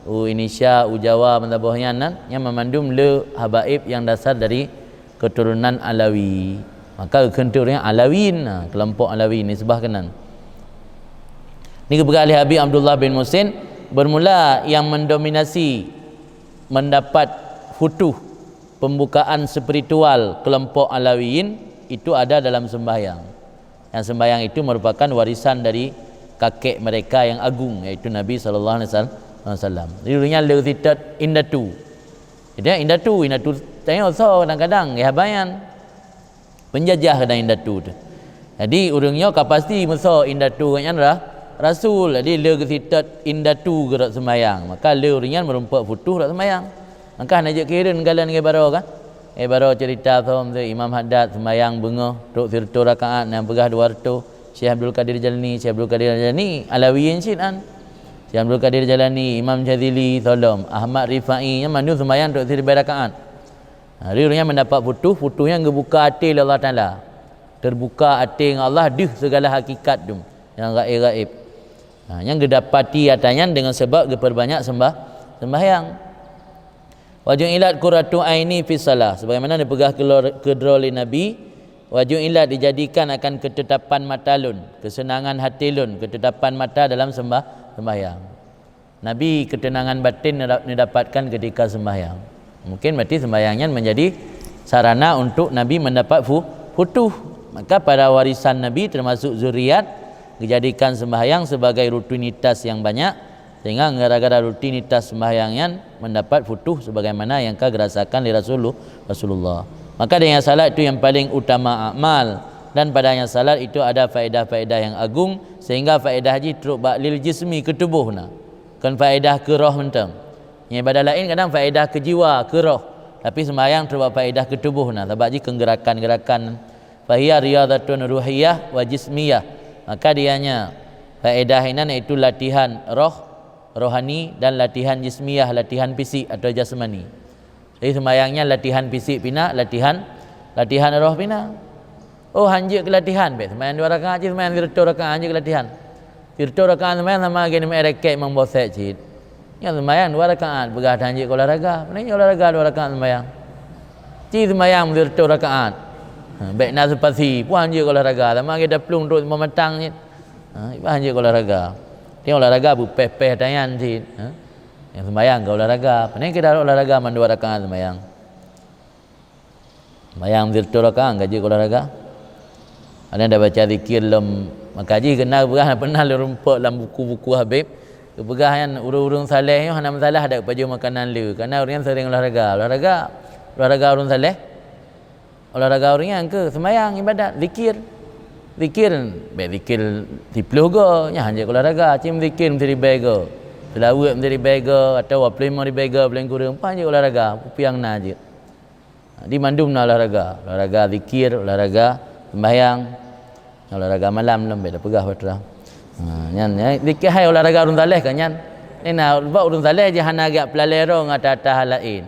u Indonesia, u Jawa, meusaboh nyan nan, nyan meumandum le habaib yang dasar dari keturunan Alawi. Maka geukheun teuk ureuëng Alawiyin, ha, kelompok Alawi nisbah keunan. Ni geupeugah lé Habib Abdullah bin Muhsin, bermula yang mendominasi mendapat futuh pembukaan spiritual kelompok Alawiyin itu ada dalam sembahyang. Yang sembahyang itu merupakan warisan dari kakek mereka yang agung, yaitu Nabi sallallahu alaihi wasallam. Jadi, ureuëng nyan le sitot indatu. Jadi, indatu, indatu tanyoe soe kadang-kadang, ya, bayan. Penjajah kadang indatu tu. Jadi, ureuëng nyoe ka pasti meusoe indatu nyan ra-, rasul. Jadi, le geusitot indatu geurot seumayang. Maka, le ureuëng nyan meurumpok futuh rot seumayang. Maka, hana jeuet keu hireuen galon ngon baroe kan? Eh, baroe cerita som tu, Imam Haddad seumayang beungoh, trok sireutôh rakaat, nyang peugah dua reutôh. Syekh Abdul Qadir Jailani, Syekh Abdul Qadir Jailani Alawiyin cit an. Syekh Abdul Qadir Jailani, Imam Syadzili, Solom, Ahmad Rifai, nyan mandum sembahyang trok siribèe rakaat. Nah, ureueng nyan mendapat futuh, futuh nyan geubuka até lé Allah Taala. Terbuka até ngon Allah deuh segala hakikat dum nyang gaib-gaib. Nah, nyan geudapati ata nyan deungon sabab geupeurbanyak sembah, sembahyang. "Wa ju'ilat qurratu aini fis shalah," sebagaimana dipeugah keulor-, keudroe lé Nabi, "Wa ju'ilat," dijadikan akan keutetapan mata lôn, keuseunangan até lôn, keutetapan mata dalam sembah, sembahyang. Nabi keuteunangan batin neda-, neudapatkan keutika sembahyang. Mungkin berarti sembahyang nyan menjadi sarana untuk Nabi mendapat fu-, futuh. Maka para warisan Nabi termasuk zuriat geujadikan sembahyang sebagai rutinitas yang banyak, sehingga gara-gara rutinitas sembahyang nyan mendapat futuh sebagaimana yang ka geurasakan lé Rasulullah, Rasulullah. Maka adanya salat itu yang paling utama amal, dan padanya salat itu ada faedah-faedah yang agung, sehingga faedah jih trok bak lil jismi, keu tuboh na. Kon faedah keu roh mantong. Nyang ibadah laén kadang faedah keu jiwa, keu roh. Tapi sembahyang trok bak faedah keu tuboh na, sabab jih kon geurakan-geurakan. "Fahiya riyadhatun ruhiyah wa jismiyah." Maka dianya faedah inan yaitu latihan roh, rohani, dan latihan jismiyah, latihan fisik atau jasmani. Jadi sembahyang nyan latihan fisik pina, latihan, latihan roh pina. Oh, hanjeuet keu latihan, bèk sembahyang dua rakaat cit, sembahyang sireutôh rakaat hanjeuet keu latihan. Sireutôh rakaat sembahyang sama lagèe neumeu'èn rakèt, memang bosek cit. Nyan sembahyang dua rakaat, peugah hanjeuet keu olahraga. Pane nyoe olahraga dua rakaat sembahyang. Ci sembahyang sireutôh rakaat. Ha, bèk na spasi, peue hanjeuet keu olahraga, sama lagèe taplueng trok seumeumantang cit. Ha, iban hanjeuet keu olahraga. Nyan olahraga beupèh-pèh tanyan cit. Ha? Nyang sembahyang keu olahraga. Pane keu olahraga mandua rakaat sembahyang. Sembahyang sireutôh rakaat ka jeuet keu olahraga. Ada dak baca zikir lom, maka jih keunan peugah, pernah lôn rumpok lam buku-buku Habib. Geupeugah nyan ureueng-ureueng saleh nyoe hana meusalah dak pajoh makanan le, karena ureueng nyan sering olahraga. Olahraga, olahraga ureueng saleh. Olahraga ureueng nyan keu sembahyang, ibadat, zikir. Zikir, bèk zikir siploh go, nyan hanjeuet keu olahraga, ci meuzikir meusiribèe go. Seulaweuet meusiribèe go, atawa ploh limong ribèe go, paléng kureueng, peue hanjeuet keu olahraga, peue nyang na jeuet. Di mandum na olahraga, olahraga zikir, olahraga sembahyang, olahraga malam lom bèk tapeugah peue teuma. Ha, nyan, nyan, zikir hai olahraga ureueng saleh ka nyan. Nyan na, bak ureueng saleh jih hana geujak peulalèe droe ngon ata-ata hal laén.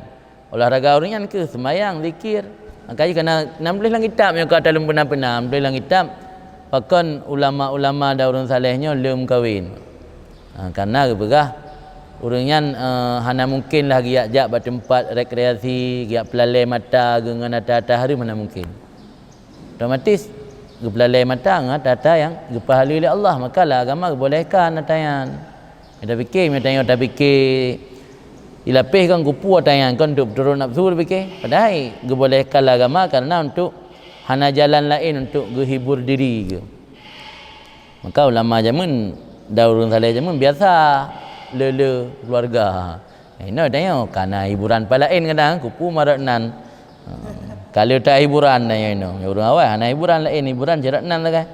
Olahraga ureueng nyan keuh sembahyang, zikir. Maka jih kana, na meutuléh lam kitab nyoe ka talôn peuna-peuna, meutuléh lam kitab, pakon ulama-ulama dan ureueng saleh nyoe lé meukawen. Ha, karena geupeugah, ureueng nyan, eh, hana mungken lah geujak-jak bak teumpat rekreasi, geujak peulalèe mata geuh ngon ata-ata hareuem, hana mungken. Otomatis geupeulalèe mata ngon ata-ata nyang geupeuhaleue lé Allah, maka lam agama geubolehkan ata nyan. Meunyoe tapike, meunyoe tanyoe tapike, ilapéh kon kupu ata nyan, kon untuk peuturot nafsu tapike. Padahai geubolehkan lam agama karena untuk hana jalan laén untuk geuhibur diri geuh. Maka ulama jameun dan ureueng saleh jameun biasa le-le keuluwarga. Inoe tanyoe kana hiburan pah laén kadang, kupu marot nan. Ha, ka le that hiburan tanyoe inoe. Ureueng awai hana hiburan laén, hiburan carok nan sagai.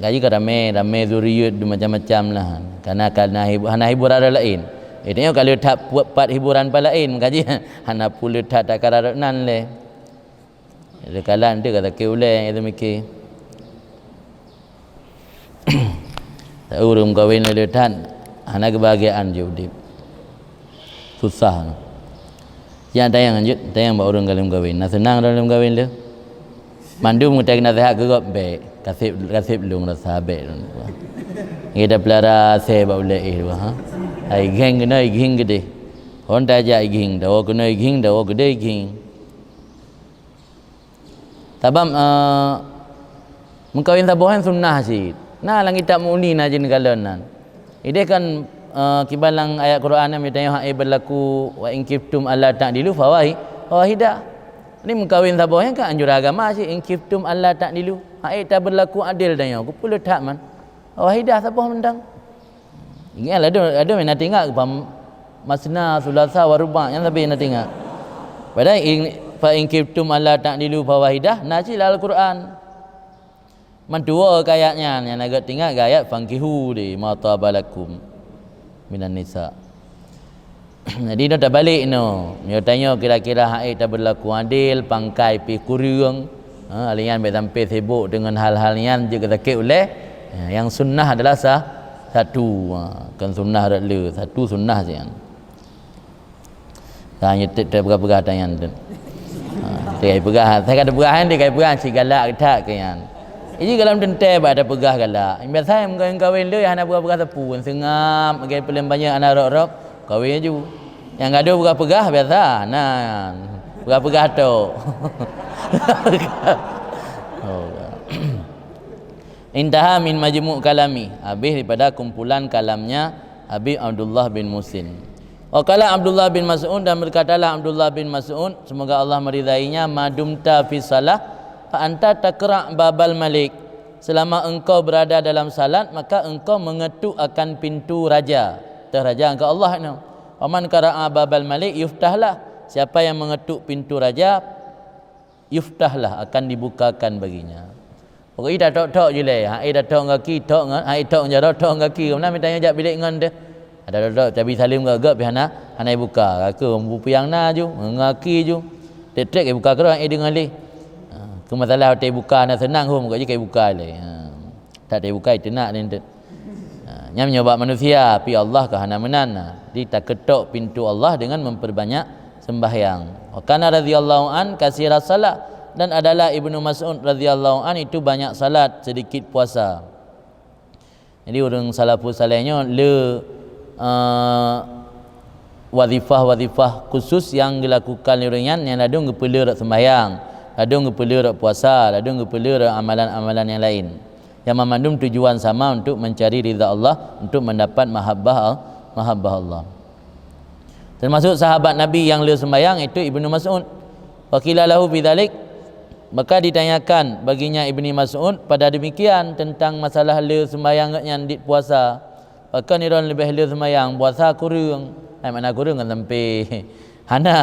Gaji ka ramé, ramé zuriat macam-macam lah. Kana, kana hibu-, hana hiburan laén. Eh, tanyoe ka le that pu-, pat hiburan pah laén, gaji hana peue le that takararot nan lé. Lé kalan tu ka sakét ulèe, itu mikir. Ureueng meukawen lé that, hana keubahgiaan jih udép. Susah. Nyang tanyong jeuet, tanyong bak ureueng ka lheueh meukawen. Na seunang ureueng lheueh meukawen lé? Mandum geutanyoe naseuhat keu gob, bèk. Kaseb, kaseb lôn rasa bèk lôn. Ngieng tapeulara asèe bak ulèe éh dua, ha? Ai gieng keunoe, gieng keudeh. Hon tajak gieng, tawoe keunoe gieng, tawoe keudeh gieng. Sabab, eh, meukawen saboh nyan sunnah cit. Na lam kitab Mughni na jeuet neukalon nan. Ideh kan, eh, kiban lam ayat Quran nyan, mitanyoe hak ék beurlaku, "Wa in khiftum alla ta'dilu fawahi-, fawahidah." Ni meukawen saboh nyan kan anjuran agama cit, "In khiftum alla ta'dilu." Hak ék tabeurlaku adil tanyoe, kupeuleueh that man. Fawahidah saboh mantong. Ingat lah, adoe, adoe na teuingat keu pam-, masna, sulasa, wa ruba', nyan sabe na teuingat. Padahai in, "Fa in khiftum alla ta'dilu fawahidah," na cit lam Al-Quran. Mantua keu ayat nyan, nyang na geuingat keu ayat, "Fankihu di ma taba lakum minan nisa." Jadi, inoe tabalek inoe. Meunyoe tanyoe kira-kira hak ék tabeurlaku adil, pangkai pih kureueng, Ha, lé nyan bèk sampai sibuk deungon hal-hal nyan jeuet sakét ulèe. Ha, nyang sunnah adalah sa-, satu. Ha, kon sunnah rot le, satu sunnah sian. Ka nyoe tet-, tet peugah-peugah tanyan tu. Ha, tet peugah, saya kata peugah nyan, dia kata peugah si galak that ke nyan. Jadi kalau teuntèe bak ada peugah galak. Biasa yang kawin-kawin le hana peugah-peugah sapeue, seungap, lagèe peuleueng banyak aneuk rop-rop, kawin aju. Nyang gadoh peugah-peugah biasa, nah, peugah-peugah tok. Oh. Intaha min majmu' kalami, habis daripada kumpulan kalamnya Habib Abdullah bin Muhsin. Wa qala Abdullah bin Mas'ud, dan berkatalah Abdullah bin Mas'ud, semoga Allah meridainya, "Ma dumta fi salah, fa anta taqra' babal malik." Selama engkau berada dalam salat, maka engkau mengetuk akan pintu raja. Teuh raja engkau Allah nyoe. "Wa man qara'a babal malik yuftahlah." Siapa yang mengetuk pintu raja, yuftahlah, akan dibukakan baginya. Pokok ita tok-tok je lé, ha, eh, tok gaki, tok ngon, ha, eh, tok jaroe, tok gaki. Mana minta nyang jak bilik ngon deh. Ada tok-tok, cabi saleuem gak-gak, pih hana, hana buka. Kaki, bupiang na ju, ngaki ju. Trek-trek, eh, buka keudroe, eh, deungon lé. Ha, ke masalah watèe buka na seunang, hom, gak je kai buka lé. Ha. Tak teubuka, teunak ni tu. Ha, nyan meunyoe bak manusia, pi Allah ka hana meunan. Ha, jadi taketok pintu Allah dengan memperbanyak sembahyang. Wa kana radhiyallahu an kasira salat, dan adalah Ibnu Mas'ud radhiyallahu an itu banyak salat, sedikit puasa. Jadi ureueng salafus saleh nyoe le, eh, wazifah-wazifah khusus nyang dilakukan lé ureueng nyan, nyang ladôm geupeuleueh rot sembahyang, ladôm geupeuleueh rot puasa, ladôm geupeuleueh rot amalan-amalan nyang laén. Nyang mandum tujuan sama untuk mencari ridha Allah, untuk mendapat mahabbah, mahabbah Allah. Termasuk sahabat Nabi nyang le sembahyang, itu Ibnu Mas'ud. Wa qila lahu bidzalik, maka ditanyakan baginya Ibni Mas'ud pada demikian tentang masalah le sembahyang gobnyan dit puasa. Pakon droeneuh leubeh le sembahyang, puasa kureueng. Hai, makna kureueng kan sampai hana.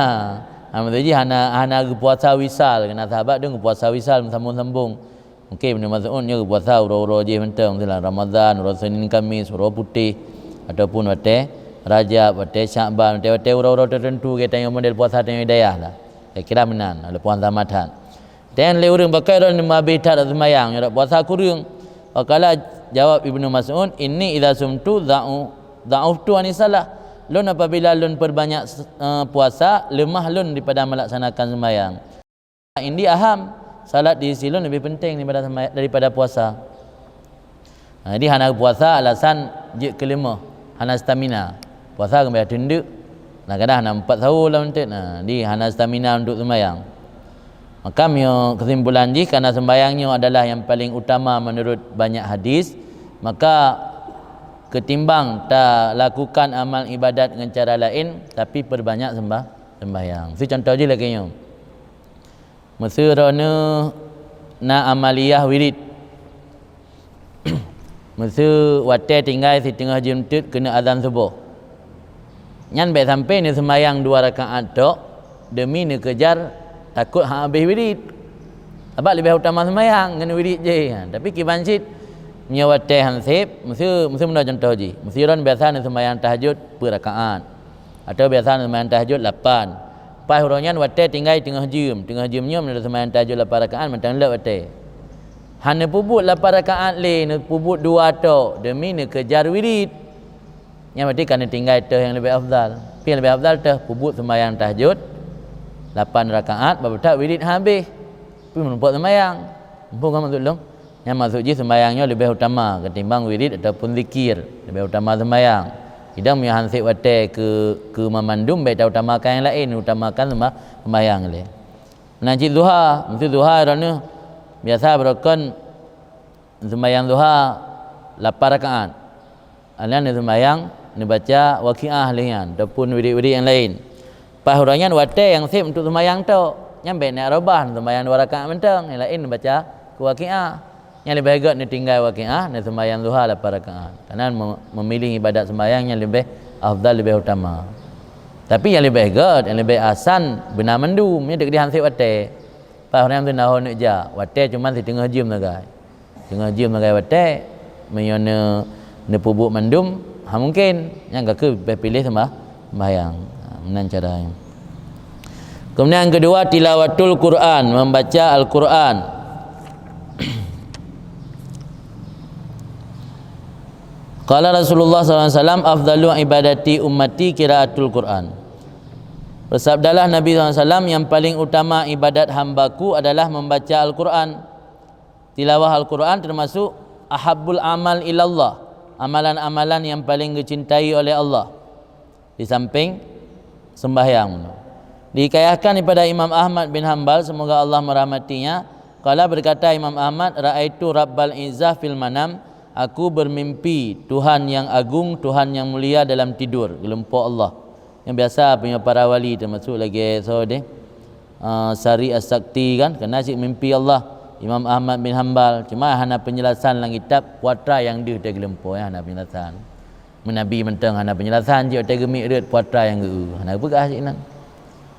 Ha, maksud jih hana, hana geupuasa wisal. Kena sahabat tu geupuasa wisal, sambung-sambung. Mungkin Ibnu Mas'ud nyoe geupuasa uroe-uroe jih mantong, misalnya Ramadan, uroe Senin Kamis, uroe putéh, ataupun watèe Rajab, watèe Syakban, watèe-watèe uroe-uroe tertentu, geutanyoe model puasa tanyoe dayah lah. Saya kira meunan, ada puasa madhan. Dan lé ureueng pakai droeneuh meubabeh that rot seumayang, nyoe rot puasa kureueng. Wa qala, jawab Ibnu Mas'ud, "Inni idza sumtu dha'u-, dha'uftu anis salah." Lôn apabila lôn perbanyak, eh, puasa, leumah lôn daripada melaksanakan seumayang. Indi aham, salat di sisi lôn lebih penting daripada semay-, daripada puasa. Ha, jadi hana puasa alasan jeuet keu leumoh, hana stamina. Puasa keubiasaan teundeuk, kadang-kadang hana meupat sahur lam entet. Ha, jadi hana stamina untuk seumayang. Maka meunyoe kesimpulan jih, karena sembahyang nyoe adalah yang paling utama menurut banyak hadis, maka ketimbang talakukan amal ibadat ngon cara laén, tapi perbanyak sembah-, sembahyang. Miseue contoh jih lagèe nyoe. Miseue droeneuh na amaliyah wirid. Miseue watèe tinggai siteungoh jeuem teuk keuneuk azan suboh. Nyan bèk sampai neuseumayang dua rakaat tok demi neukejar takot han habéh wirid. Sabab leubeh utama seumayang ngon wirid jih. Ha, tapi kiban cit, meunyoe watèe han sép, miseue, miseue meunoe contoh jih. Miseue droeneuh biasa neuseumayang tahajud peuet rakaat. Atawa biasa neuseumayang tahajud lapan. Paih uroe nyan watèe tinggai teungoh jeuem. Teungoh jeuem nyoe meunyoe neuseumayang tahajud lapan rakaat, mantong lheueh watèe. Hana peubuet lapan rakaat lé, neupeubuet dua tok, demi neukejar wirid. Nyan berarti ka neutinggai teuh nyang leubeh afdal. Tapi nyang leubeh afdal teuh peubuet seumayang tahajud lapan rakaat, babah that wirid han habéh. Tapi meureumpok seumayang. Muphom kan maksud lôn? Nyan maksud jih seumayang nyoe leubeh utama ketimbang wirid ataupun zikir. Leubeh utama seumayang. Idang meunyoe han sép watèe keu, keu mamandum, bèk tautamakan nyang laén, utamakan seumba-, seumayang lé. Meunan cit duha, miseue duha droeneuh biasa beurokon seumayang duha lapan rakaat. Aneuk neuseumayang neubaca Waqiah lheueh nyan ataupun wirid-wirid nyang laén. Paih uroe nyan watèe nyang sép untuk seumayang tok. Nyan bèk neu'arobah, neuseumayang dua rakaat mantong, nyang laén neubaca keu Waqiah. Nyang leubeh gèt neutinggai Waqiah, neuseumayang duha lapan rakaat. Karena me-, meumilih ibadat seumayang nyang leubeh afdal, leubeh utama. Tapi nyang leubeh gèt, nyang leubeh ahsan beuna mandum, nyan deuh keudeh han sép watèe. Paih uroe nyan teunaho neuk jak, watèe cuma siteungoh jeuem sagai. Teungoh jeuem sagai watèe, meunyoe neu-, neupeubuet mandum, ha mungken, nyan ka keuh bèk piléh seumbah-, sembahyang. Ha, meunan cara nyan. Kemudian yang kedua, tilawatul Quran, membaca Al-Quran. Qala Rasulullah sallallahu alaihi wasallam, "Afdalu ibadati ummati qiraatul Qur'an." Bersabdalah Nabi sallallahu alaihi wasallam, "Yang paling utama ibadat hambaku adalah membaca Al-Quran." Tilawah Al-Quran termasuk ahabbul amal ilallah, amalan-amalan yang paling dicintai oleh Allah di samping sembahyang. Dihikayahkan daripada Imam Ahmad bin Hambal, semoga Allah merahmatinya, qala, berkata Imam Ahmad, "Ra'aitu Rabbal Izzah fil manam, aku bermimpi Tuhan yang agung, Tuhan yang mulia dalam tidur," geulumpok Allah. Nyang biasa punya para wali termasuk lagée soe deh, ah, Sari As-Sakti kan, kena cit mimpi Allah. Imam Ahmad bin Hambal, cuma hana penjelasan lam kitab, puatra nyang deuh teugeulumpok, ya, hana penjelasan. Meunabi mantong hana penjelasan, cit watée geumiet rot puatra nyang geu, hana geupeugah cit nan.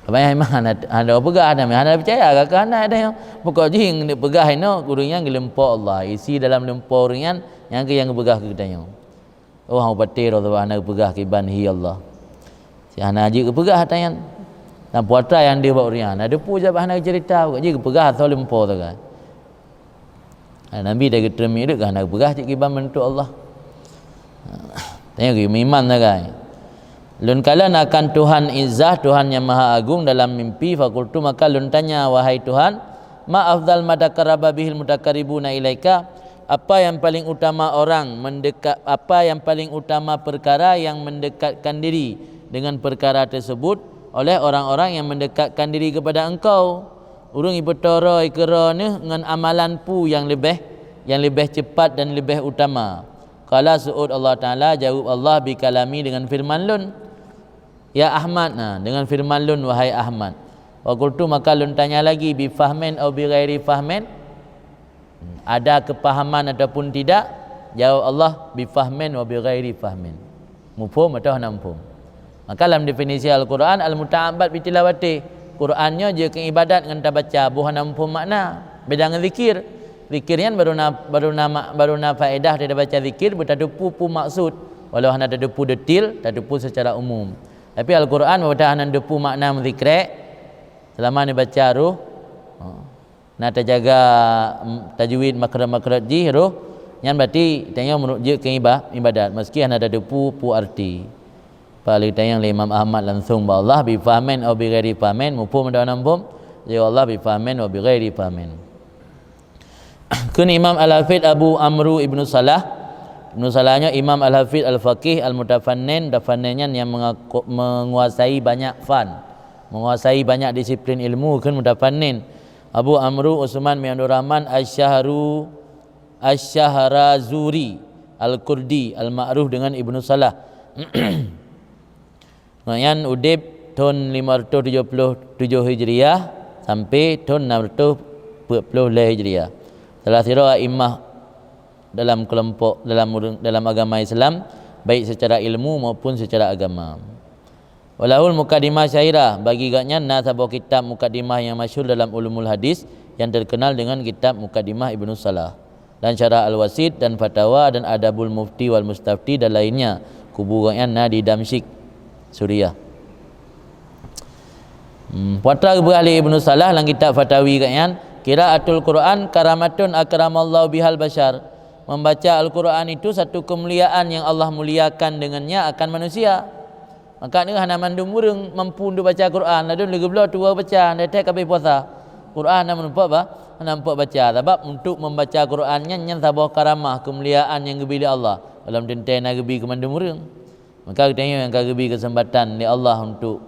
Apa nyang memang hana, hana peugah, hana, hana percaya ka, ka hana ada nyang pokok jih neupeugah inoe, ureuëng nyan geulumpok Allah, isi dalam lumpok ureuëng nyan, nyang keu nyang geupeugah keu geutanyoe. Oh, hana patéh roh sabab hana geupeugah kiban hi Allah. Si hana jeuet geupeugah ata nyan. Dan puatra nyang deuh bak ureuëng nyan, hana deupue sabab hana geuceurita, pokok jih geupeugah asoe lumpok sagai. Nabi dah geuteurimong idup, hana geupeugah cit kiban meuneuk Allah. Tanya geuh meuiman sagai. Lôn kalon akan Tuhan Izzah, Tuhan yang Maha Agung dalam mimpi, fakultu, maka lôn tanya, "Wahai Tuhan, ma afdal ma taqarraba bihil mutaqarribuna ilaika?" Apa yang paling utama orang mendekat, apa yang paling utama perkara yang mendekatkan diri dengan perkara tersebut oleh orang-orang yang mendekatkan diri kepada Engkau? Ureuëng ipeutoro ikeuro neuh ngon amalan peue nyang leubeh, nyang leubeh cepat dan leubeh utama? Qala, seuôt Allah Taala, jaweueb Allah, bi kalami, dengan firman Lôn. Ya Ahmad, nah, dengan firman Lôn, wahai Ahmad. Wa qultu, maka Lôn tanya lagi, bi fahmin au bi ghairi fahmin? Ada kepahaman ataupun tidak? Jawab Allah, bi fahmin wa bi ghairi fahmin. Muphom atawa hana muphom. Maka lam definisi Al-Quran, al-muta'abbad bi tilawati. Quran nyoe jeuet keu ibadat ngon tabaca, boh hana muphom makna. Beda ngon zikir. Zikir nyan baru na, baru na ma-, baru na faedah dari baca zikir, beutatupu pu maksud. Walau hana tatupu detil, tatupu secara umum. Tapi Al-Quran, wata hana tatupu makna meuzikrek, selama neubaca roh, ha. Na tajaga, mm, tajwid, makhraj-makhraj jih roh, nyan berarti tanyoe meunurot jeuet keu iba-, ibadat, meski hana tatupu pu arti. Paléng tanyong lé Imam Ahmad langsung bak Allah, bi fahmin au bi ghairi fahmin, muphom atawa hana muphom? Jawab Allah, bi fahmin wa bi ghairi fahmin. Kheun Imam Al-Hafidh Abu Amru Ibnu Salah, Ibnu Salah nyoe Imam Al-Hafidh Al-Faqih Al-Mutafannin, mutafannin nyan nyang mengaku-, menguasai banyak fan, menguasai banyak disiplin ilmu, kheun mutafannin. Abu Amru Utsman bin Abdurrahman Asy-Syahru-, Asy-Syahrazuri Al-Kurdi, al-ma'ruf dengan Ibnu Salah. Gobnyan udeb thon lima ratus tujoh puluh tujoh Hijriah sampai thon enam ratus peuet puluh lhée Hijriah. Salah sidroe a'immah dalam kelompok, dalam ureuëng, dalam agama Islam, baik secara ilmu maupun secara agama. Walahul Muqaddimah Syahirah, bagi gobnyan na saboh kitab mukadimah yang masyhur dalam ulumul hadis yang terkenal dengan kitab Mukadimah Ibnu Salah, dan Syarah Al-Wasit, dan Fatawa, dan Adabul Mufti wal Mustafti, dan lainnya. Kubu gobnyan na di Damsyik, Suriah. Hmm, peue geupeugah lé Ibnu Salah lam kitab Fatawi gobnyan, "Qiraatul Quran karamatun akramallahu bihal basyar." Membaca Al-Quran itu satu kemuliaan yang Allah muliakan dengannya akan manusia. Maka nyoe hana mandum ureuëng mampu untuk baca Quran, ladôm lé geubloe tuwoe baca, dan teuh ka habéh puasa. Quran hana meurumpok ba, hana meurumpok baca. Sabab untuk membaca Quran nyan, nyan saboh karamah, keumuliaan nyang geubri lé Allah. Gohlom teuntée na geubri keu mandum ureuëng. Maka geutanyoe nyang ka geubri keuseumpatan lé Allah untuk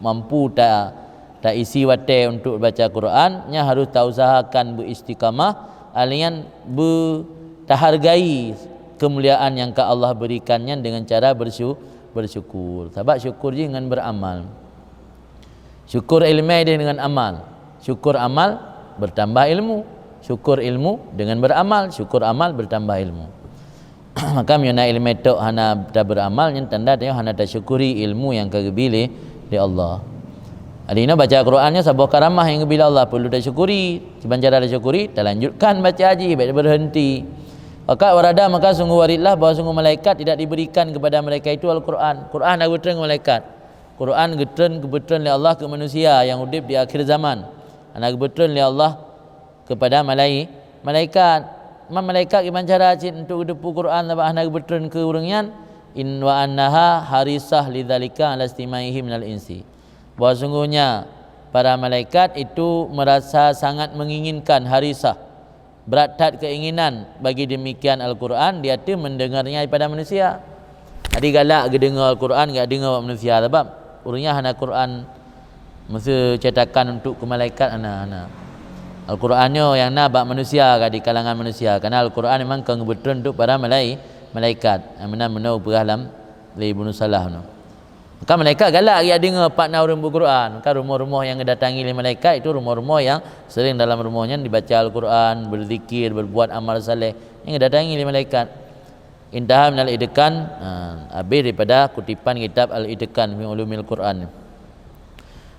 mampu ta, ta isi watée untuk baca Quran, nyan harôh ta usahakan beuistiqamah, alian beu tahargai keumuliaan nyang ka Allah berikan nyan dengan cara bersyu-, bersyukur. Sabab syukur jih ngon beramal. Syukur iéleumé deh dengan amal. Syukur amal bertambah ilmu. Syukur ilmu dengan beramal. Syukur amal bertambah ilmu. Maka meunyoe na iéleumé tok hana taberamal, nyan tanda tanyoe hana tasyukuri ilmu nyang ka geubri lé, lé Allah. Jadi inoe baca Quran nyoe saboh karamah nyang geubri lé Allah, peurlu tasyukuri. Kiban cara tasyukuri, talanjutkan baca jih, bék berhenti. Maka warada, maka sungguh waridlah bahwa sungguh malaikat tidak diberikan kepada mereka itu Al-Quran. Quran hana geutreun keu malaikat. Quran geutreun, geubeutreun lé Allah keu manusia nyang udeb di akhir zaman. Hana geubeutreun lé Allah kepada malai-, malaikat. Malaikat kiban cara cit untuk geuteupeue Quran sabab hana geupeutreun keu ureuëng nyan, in wa annaha harisah lidzalika ala istimaihi minal insi. Bahwa sungguhnya para malaikat itu merasa sangat menginginkan, harisah, berat that keinginan bagi demikian Al-Quran, dia tu mendengarnya daripada manusia. Jadi galak geudeungoe Al-Quran, gak deungoe bak manusia, sabab ureuëng nyan hana Quran meuseucetakan untuk keu malaikat, hana, hana. Al-Quran nyoe nyang na bak manusia, ka di kalangan manusia. Karena Al-Quran memang ka geubeutrön untuk para malai-, malaikat. Meunan meunoe peugah lam lé Ibnu Salah nyoe. Maka malaikat galak jak deungoe pat na ureuëng beuet Quran. Maka rumoh-rumoh nyang geudatangi lé malaikat itu rumoh-rumoh nyang sering dalam rumoh nyan dibaca Al-Quran, berzikir, berbuat amal saleh. Nyang geudatangi lé malaikat. Intaha minal idkan, ha, habis daripada kutipan kitab Al-Idkan fi Ulumil Quran.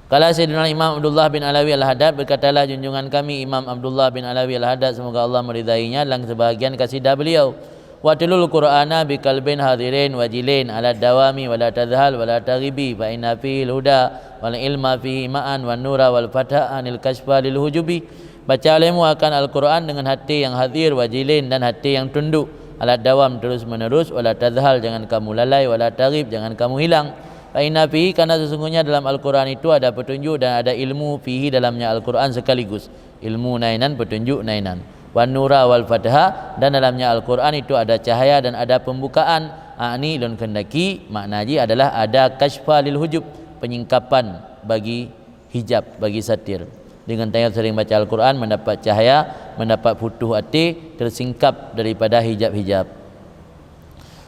Qala Sayyidina Imam Abdullah bin Alawi Al-Haddad, berkatalah junjungan kami Imam Abdullah bin Alawi Al-Haddad, semoga Allah meridainya, dalam sebahagian kasidah beliau, "Watlul Qur'ana biqalbin hadirin wajilin ala dawami wala tadhhal wala taghibi fa inna fihi al-huda wal ilma fihi ma'an wan nura wal fatha anil kasyfa lil hujubi." Baca olehmu akan Al-Quran dengan hati yang hadir, wajilin, dan hati yang tunduk. Ala dawam, terus-menerus, wala tadhhal, jangan kamu lalai, wala taghib, jangan kamu hilang. Fa inna fihi, karena sesungguhnya dalam Al-Quran itu ada petunjuk dan ada ilmu, fihi, dalamnya Al-Quran sekaligus. Ilmu na inan, petunjuk na inan. Wan nura wal fatha, dan dalamnya Al-Quran itu ada cahaya dan ada pembukaan. A'ni, lôn kehendaki, makna jih adalah ada kasyfa lil hujub, penyingkapan bagi hijab, bagi satir. Dengan tanyoe sering baca Al-Quran, mendapat cahaya, mendapat futuh até, tersingkap daripada hijab-hijab.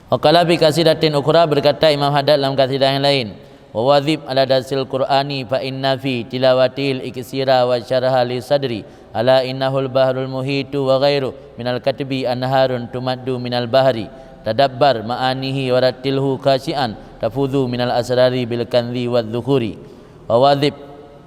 Wa qala fi qasidatin ukhra, berkata Imam Haddad dalam qasidah yang lain, "Wa wadhib ala darsil Qur'ani fa inna fi tilawatihil iksira wa syarha li sadri, ala innahul bahrul muhitu wa ghairu minal katbi anharun tumaddu minal bahri, tadabbar ma'anihi wa rattilhu khasyi'an, tafuzu minal asrari bil kanzi wadh dhukhuri." Wa wadhib,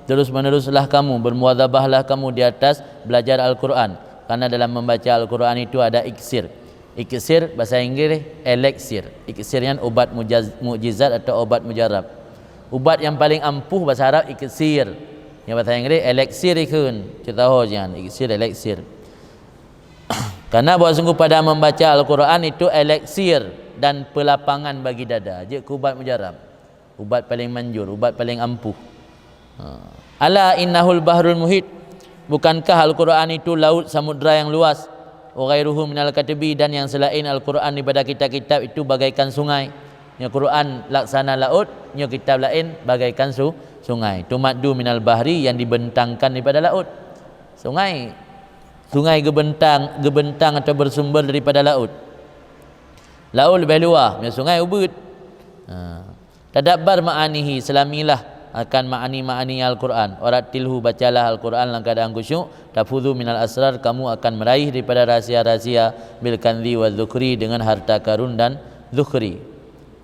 terus-meneruslah kamu, bermuwadzabahlah kamu di atas belajar Al-Quran, karena dalam membaca Al-Quran itu ada iksir. Iksir, bahasa Inggris, elixir. Iksir nyan ubat mujaz-, mukjizat atau ubat mujarab. Ubat yang paling ampuh bahasa Arab iksir. Yang bahasa Inggris, elixir ikheun. Cit tahu jangan, iksir, elixir. Karena bahwa sungguh pada membaca Al-Quran itu elixir dan pelapangan bagi dada. Jeuet keu ubat mujarab. Ubat paling manjur, ubat paling ampuh. Ha. Ala innahul bahrul muhit. Bukankah Al-Quran itu laut samudra yang luas? Wa ghairuhu minal katibi, dan yang selain Al-Quran daripada kitab-kitab itu bagaikan sungai. Nyoe Quran laksana laut, nyoe kitab lain bagaikan su-, sungai. Tumaddu minal bahri, yang dibentangkan daripada laut. Sungai, sungai geubentang, geubentang atau bersumber daripada laut. Laôt leubeh luwah, meunyoe sungai ubeuet. Ha. Tadabbar ma'anihi, seulamilah akan ma'ani-ma'ani Al-Qur'an. Warattilhu, bacalah Al-Qur'an lam keuadaan khusyuk. Tafuzu minal asrar, kamu akan meraih daripada rahsia-rahsia, bil kanzi wa dzukhri, dengan harta karun dan dzukhri.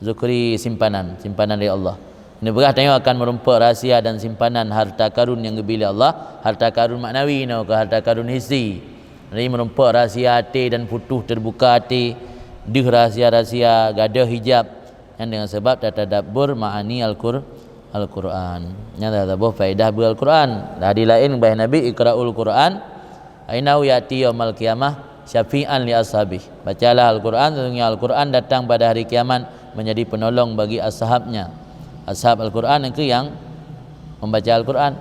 Dzukhri simpanan, simpanan dari Allah. Neupeugah tanyoe akan meurumpok rahsia dan simpanan harta karun nyang geubri lé Allah, harta karun maknawi, nyoe keu harta karun hissi. Jadi meurumpok rahsia até dan futuh teubuka até, deuh rahsia-rahsia, gadôh hijab, nyan deungon sabab tatadabbur ma'ani Al-Qur-, Al-Qur'an. Nyan saboh faedah beuet Al-Qur'an. Di hadis laén geupeugah Nabi, "Iqra'ul Qur'an, fa innahu ya'ti yaumal qiyamah syafi'an li ashabih." Bacalah Al-Qur'an, sesungguhnya Al-Qur'an datang pada hari kiamat menjadi penolong bagi ashabnya. Ashab Al-Qur'an nyan keuh nyang membaca Al-Qur'an.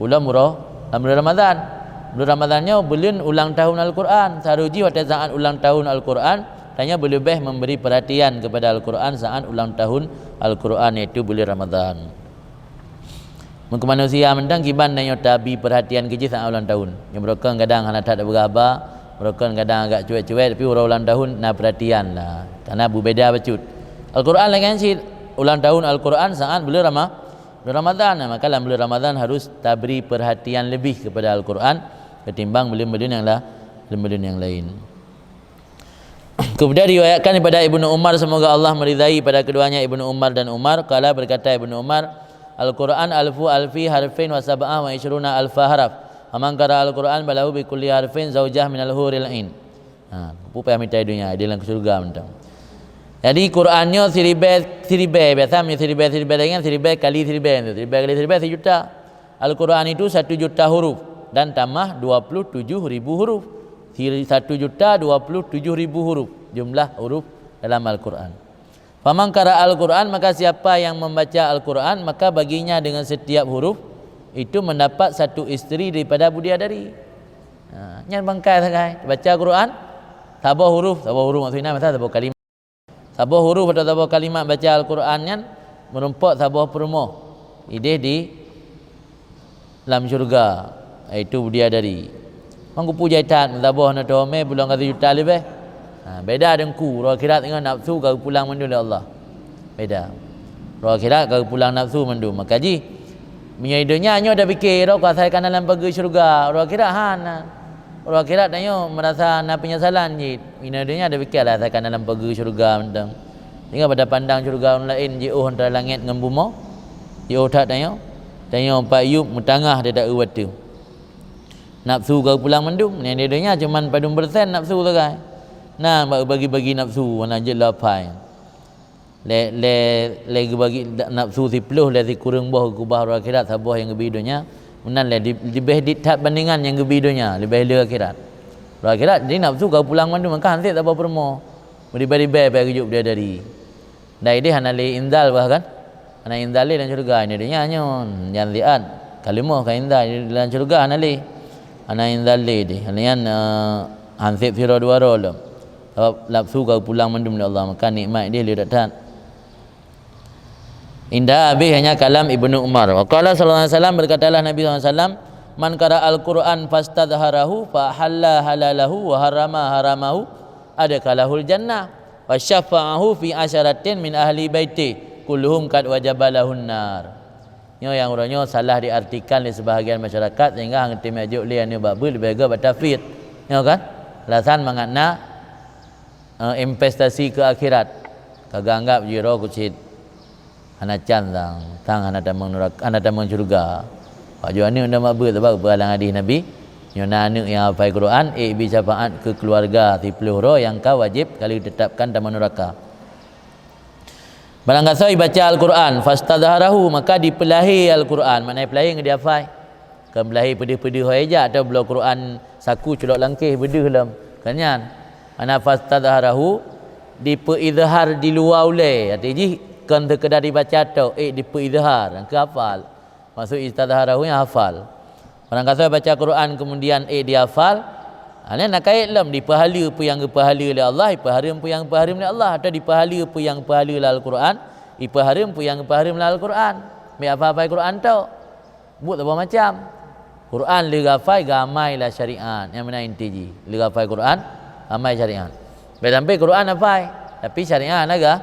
Ulôn uroe lam buleuen Ramadhan. Buleuen Ramadhan nyoe buleuen ulang tahun Al-Qur'an. Seuharôh jih watée saát ulang tahun Al-Qur'an, tanyoe beuleubeh memberi perhatian kepada Al-Qur'an saát ulang tahun Al-Qur'an, yaitu buleuen Ramadhan. Meukeu manusia mantong kiban na nyoe tabi perhatian keu jih saát ulang tahun. Nyoe beurokon kadang hana that tapeugah haba, beurokon kadang agak cuek-cuek, tapi uroe ulang tahun na perhatian lah. Karena beubeda bacut. Al-Qur'an lagée nyan cit, ulang tahun Al-Qur'an saát buleuen Rama-, buleuen Ramadhan. Nah, maka lam buleuen Ramadhan harus tabri perhatian lebih kepada Al-Qur'an ketimbang buleuen-buleuen nyang la-, buleuen-buleuen nyang laén. Kemudian diriwayatkan daripada Ibnu Umar, semoga Allah meridai pada keduanya Ibnu Umar dan Umar, qala, berkata Ibnu Umar, "Al-Qur'an alfu alfi harfin wa sab'ah wa ishruna alfa harf. Wa man qara'a al-Qur'an falahu bi kulli harfin zaujah minal huril ain." Ha, peue payah mita dunia, di dalam syurga mantong. Jadi Quran nyoe siribée, siribée, biasa meunyoe siribée, siribée dengan siribée kali siribée, siribée kali siribée sejuta. Al-Quran itu satu juta huruf dan tamah dua puluh tujuh ribu huruf. Satu juta dua puluh tujuh ribu huruf jumlah huruf dalam Al-Quran. Faman qara Al-Quran, maka siapa yang membaca Al-Quran, maka baginya dengan setiap huruf itu mendapat satu isteri daripada bidadari. Ha, nyan bangkai sagai. Baca Quran, saboh huruf, saboh huruf maksudnya masa saboh kalimat. Saboh huruf atau saboh kalimat baca Al-Quran nyan meurumpok saboh peurumoh idéh di lam syeuruga, yaitu bidadari. Mang kupu jai that, meusaboh na toh mé bulan ka sijuta leubeh. Ha, beda deungku, roh akhirat ngon nafsu ka geupulang mandum lé Allah. Beda. Roh akhirat ka geupulang nafsu mandum. Maka jih, meunyoe di donya nyoe tapike, roh ka asai kana lam pageue syeuruga, roh akhirat hana. Roh akhirat tanyoe meurasa na peunyesalan jih. Meunyoe di donya tapike lah asai kana lam pageue syeuruga mantong. Tinggai pada pandang syeuruga ureueng laén jiôh antara langét ngon bumoe. Jiôh that tanyoe. Tanyoe pat yup meutangah di taeu watée. Nafsu ka geupulang mandum. Nyang di donya cuman padum persen nafsu sagai. Na bak bagi-bagi nafsu, hana jeuet lé apai. Lé, lé, lé geubagi nafsu siploh, lé sikureueng boh geukubah roh akhirat saboh nyang geubi donya. Meunan lé di, leubeh dit that bandingan nyang geubi donya, leubeh le akhirat. Roh akhirat, jadi nafsu ka geupulang mandum, maka han sép saboh peurumoh. Meuribée-ribée bak geujok bidadari. Dai deh hana lé inzal bah kan? Hana inzal lé lam syeuruga, ini donya nyoe, nyan siat. Ka leumoh ka inzal, lam syeuruga hana lé. Hana inzal lé deh. Hana nyan, eh, han sép sidroe dua droe lom. Sabab nafsu ka geupulang mandum lé Allah, maka nikmat deh le that-that. Indah habéh hanya kalam Ibnu Umar. Wa qala sallallahu alaihi wasallam, berkatalah Nabi sallallahu alaihi wasallam, "Man qara al-Qur'an fastadharahu fa halla halalahu wa harrama haramahu adkhalahul jannah wa syafa'ahu fi asyaratin min ahli baiti kulluhum qad wajaba lahun nar." Nyoe nyang uroe nyoe salah diartikan lé sebahagian masyarakat sehingga hana teurimong jok lé aneuk bak beuet leubeh gét bak tahfidz. Nyoe kan? Alasan mangat na eh, investasi keu akhirat, ka geuanggap jih roh keu cit hana can sang, sang hana tamong neuraka, hana tamong syeuruga. Wak jih aneuk ndak mabeuet sabab peue lam hadis Nabi, nyoe na aneuk nyang hafai Quran, ék bi syafaat keu keuluwarga siploh droe nyang ka wajéb ka lheueh teutabkan tamong neuraka. Barang gasoe baca Al-Quran, fastadharahu, maka dipeulahé Al-Quran, makna peulahé ngon dihafai. Kon peulahé peudeuh-peudeuh ho ijak atau bloe Quran saku culok langkéh beudeuh lom. Kon nyan. Ana fastadharahu dipeuizhar di luwa ulée, arti jih kon seukeudar dibaca tok, ék dipeuizhar, nyang keu hafal. Maksud istadharahu nyang hafal. Barang gasoe baca Quran kemudian ék dihafal, ha, nyan na kait lom dipeuhala peue nyang geupeuhala lé Allah, dipeuhareuem peue nyang geupeuhareuem lé Allah, atau dipeuhala peue nyang geupeuhala lam Al-Quran, dipeuhareuem peue nyang geupeuhareuem lam Al-Quran. Meuhafai Quran tok. Buet saboh macam. Quran lheueh geuhafai geuamai lam syariat. Nyang meunan inti jih. Lheueh geuhafai Quran, amai syariat. Bèk sampai Quran hafai, tapi syariat hana geu-,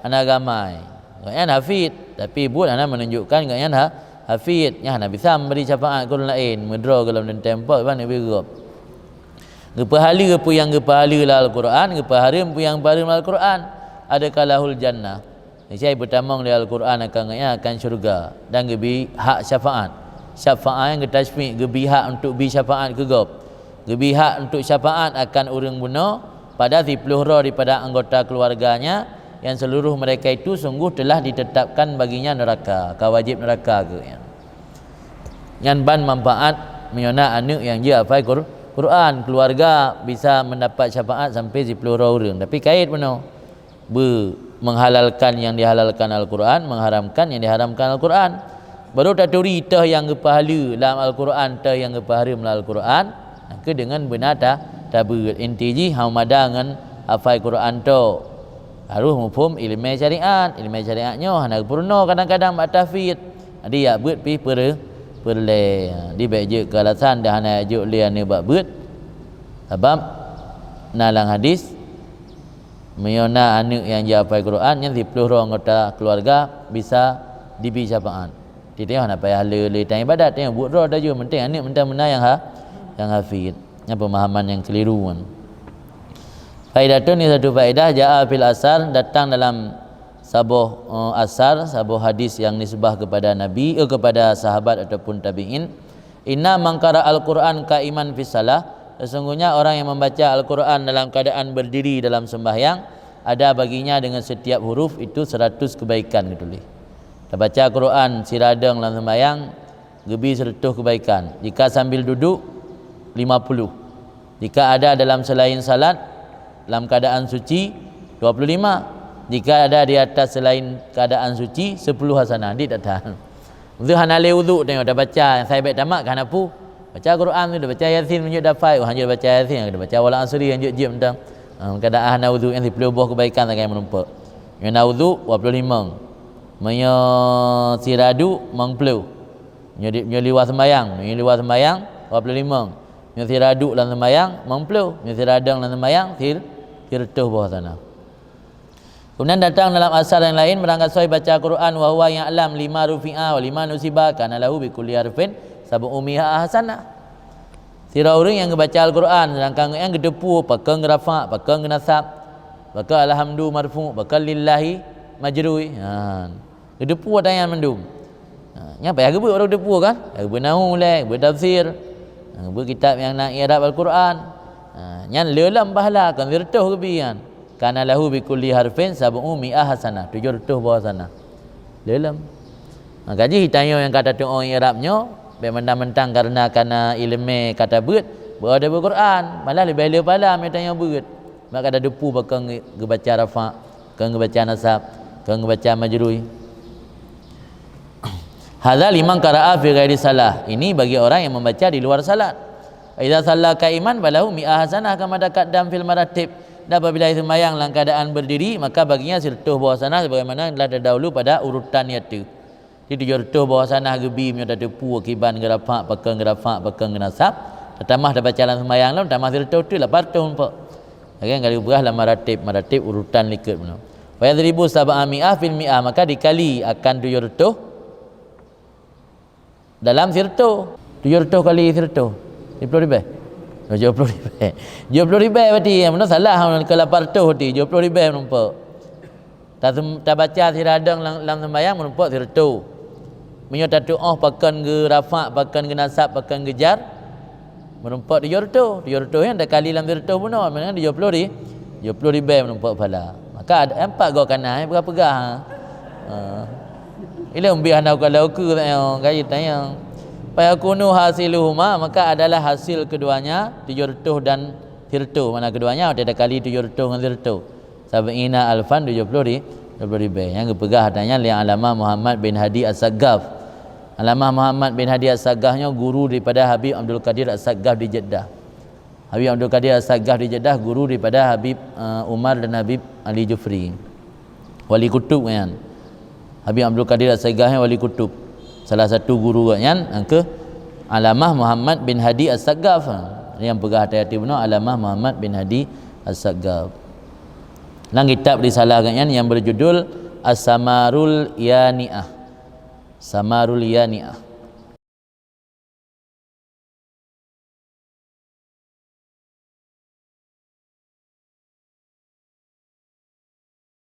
hana geuamai. Gobnyan hafid, tapi buet hana meununjukkan gobnyan ha-, hafid. Nyan hana bisa memberi syafaat keu ureueng laén. Meudroe gohlom teuntèe muphom, iban neubi gob. Geupeuhala peue nyang geupeuhala lam Al-Quran, geupeuhareuem peue nyang geuhareuem lam Al-Quran. Adkhalahul jannah. Niscaya beutamong lé Al-Quran akan gobnyan akan syeuruga dan geubi hak syafaat. Syafaat nyang geutasmi, geubi hak untuk bi syafaat keu gob. Geubi hak untuk syafaat akan ureueng bunoe pada siploh droe daripada anggota keluarganya, yang seluruh mereka itu sungguh telah ditetapkan baginya neraka, ka wajéb neuraka keu gobnyan. Nyan ban manfaat meunyoe na aneuk nyang jeuet hafai Qur-, Quran, keluarga bisa mendapat syafaat sampai siploh droe ureueng. Tapi kait bunoe. Beu menghalalkan nyang dihalalkan Al-Quran, mengharamkan nyang diharamkan Al-Quran. Baru taturi toh nyang geupeuhala lam Al-Quran, toh nyang geupeuhareuem lam Al-Quran, nyan keuh deungon beuna ta-, tabeuet. Inti jih hana mada ngon hafai Quran tok. Harôh muphom ileumèe syariat. Ileumèe syariat nyoe hana geupeurunoe kadang-kadang bak tahfidz. Jadi jak beuet pih peure-, peureulèe. Jadi bèk jeuet keu alasan dah hana jok lé aneuk bak beuet. Sabab na lam hadis, meunyoe na aneuk nyang jeuet hafai Quran, nyan siploh droe anggota keluarga bisa dibi syafaat. Di tanyoe hana payah le, le tan ibadat, tanyoe buet droe tajak, penting aneuk mantong meunan nyang ha-, nyang hafid. Nyan pemahaman nyang keliru nyan. Faidatun, ni satu faedah, jaa fil asar, datang dalam saboh, eh, asar, saboh hadis yang nisbah kepada Nabi, eh, kepada sahabat ataupun tabi'in. Inna man qara al-Qur'an qaiman fis salah, sesungguhnya orang yang membaca Al-Quran dalam keadaan berdiri dalam sembahyang, ada baginya dengan setiap huruf itu seratus kebaikan, geutuléh. Tabaca Quran siradong lam sembahyang, geubi seratus kebaikan. Jika sambil duduk, lima puluh. Jika ada dalam selain salat, dalam keadaan suci, dua puluh lima. Jika ada di atas selain keadaan suci, sepuluh hasanah. Di atas. Untuk hana lé uduk tengok dah baca, nyang sai bèk tamat ka hana peue. Baca Quran tu, dah baca Yasin, meunyoe dah fai, oh, hanjeuet baca Yasin, dah baca wal asri, hanjeuet jeuet mantong. Ha, keadaan hana uduk nyang siploh boh kebaikan sagai meurumpok. Meunyoe na uduk, dua puluh lima. Meunyoe sira duek, limong ploh. Meunyoe di, meunyoe liwah sembayang, meunyoe liwah sembayang, dua puluh lima. Meunyoe sira duek lam sembayang, limong ploh. Meunyoe sira dong lam sembayang, sir-, sireutoh boh hasanah. Kemudian datang dalam asar yang lain, barangkasoe baca Quran, wa huwa ya'lam lima rufi'a wa lima nusiba, kana lahu bi kulli harfin sab'u mi'a hasanah. Sira ureueng nyang geubaca Al-Quran, sedangkan nyang geuteupeue pakon geurafa', pakon geunasab, pakon alhamdu marfu', pakon lillahi majrui. Ha. Geuteupeue ata nyan mandum. Ha, nyan payah geubeuet baru geuteupeue kan? Geubeuet nahu lé, geubeuet tafsir, ha, geubeuet kitab nyang na i'rab Al-Quran. Ha, nyan le lom pahala, kon sireutoh geubi nyan. Kana lahu bi kulli harfin sab'u mi'a hasanah, tujoh reutôh boh hasanah. Le lom. Maka jih tanyoe nyang ka tatu'oh i'rab nyoe, bèk mentang-mentang kareuna kana ileumèe ka tabeuet, beu'oh tabeuet Quran, malah leubeh le pahala meunyoe tanyoe beuet. Maka tateupeue pakon geubaca rafa', pakon geubaca nasab, pakon geubaca majrui. Hadza liman qara'a fi ghairi shalah. Ini bagi orang yang membaca di luar salat. Idza shalla qa'iman falahu mi'a hasanah kama taqaddam fil maratib. Dan apabila sembahyang dalam keadaan berdiri, maka baginya sireutoh boh hasanah sebagaimana telah terdahulu pada urutan nyata. Jadi tujoh reutôh boh hasanah geubi meunyoe tateupeue kiban geurafa', pakon geurafa', pakon geunasab. Tatamah tabaca lam sembahyang lom, tamah sireutoh tu lapan reutôh meurumpok. Lagèe nyang ka geupeugah lam maratib, maratib urutan likot bunoe. Fa yadribu sab'a mi'a fil mi'ah, maka dikali akan tujoh reutôh dalam sireutoh. Tujoh reutôh kali sireutoh, tujoh ploh ribèe. Tujoh ploh ribèe. Tujoh ploh ribèe berarti, nyang bunoe salah, ke lapan reutôh berarti, tujoh ploh ribèe meurumpok. Ta-, tabaca sira dong lam, lam sembahyang meurumpok sireutoh. Meunyoe tatu'oh pakon geurafa', pakon geunasab, pakon geujar, meurumpok tujoh reutôh. Tujoh reutôh nyan takali lam sireutoh bunoe, meunan tujoh ploh ri-, tujoh ploh ribèe meurumpok pahala. Maka ada empat goe kana, eh, peugah-peugah. Ha. Ilôn biah na uka lauku tanyong, gaji tanyong. Fayakunu hasiluhuma, maka adalah hasil keduanya, tujoh reutôh dan sireutoh. Mana keduanya, watèe takali tujoh reutôh ngon sireutoh. Sab'ina alfan, tujoh ploh ri-, tujoh ploh ribèe. Nyang geupeugah ata nyan lé Allamah Muhammad bin Hadi As-Saggaf. Allamah Muhammad bin Hadi As-Saggaf nyoe guru daripada Habib Abdul Qadir As-Saggaf di Jeddah. Habib Abdul Qadir As-Saggaf di Jeddah guru daripada Habib, eh, Umar dan Habib Ali Jufri. Wali Kutub nyan. Habib Abdul Qadir As-Saggaf nyan Wali Kutub. Salah satu guru gobnyan nyang keuh Allamah Muhammad bin Hadi As-Saggaf. Nyang peugah ata nyan bunoe Allamah Muhammad bin Hadi As-Saggaf. Lam kitab risalah gobnyan nyang berjudul As-Samarul Yani'ah. Samarul Yani'ah.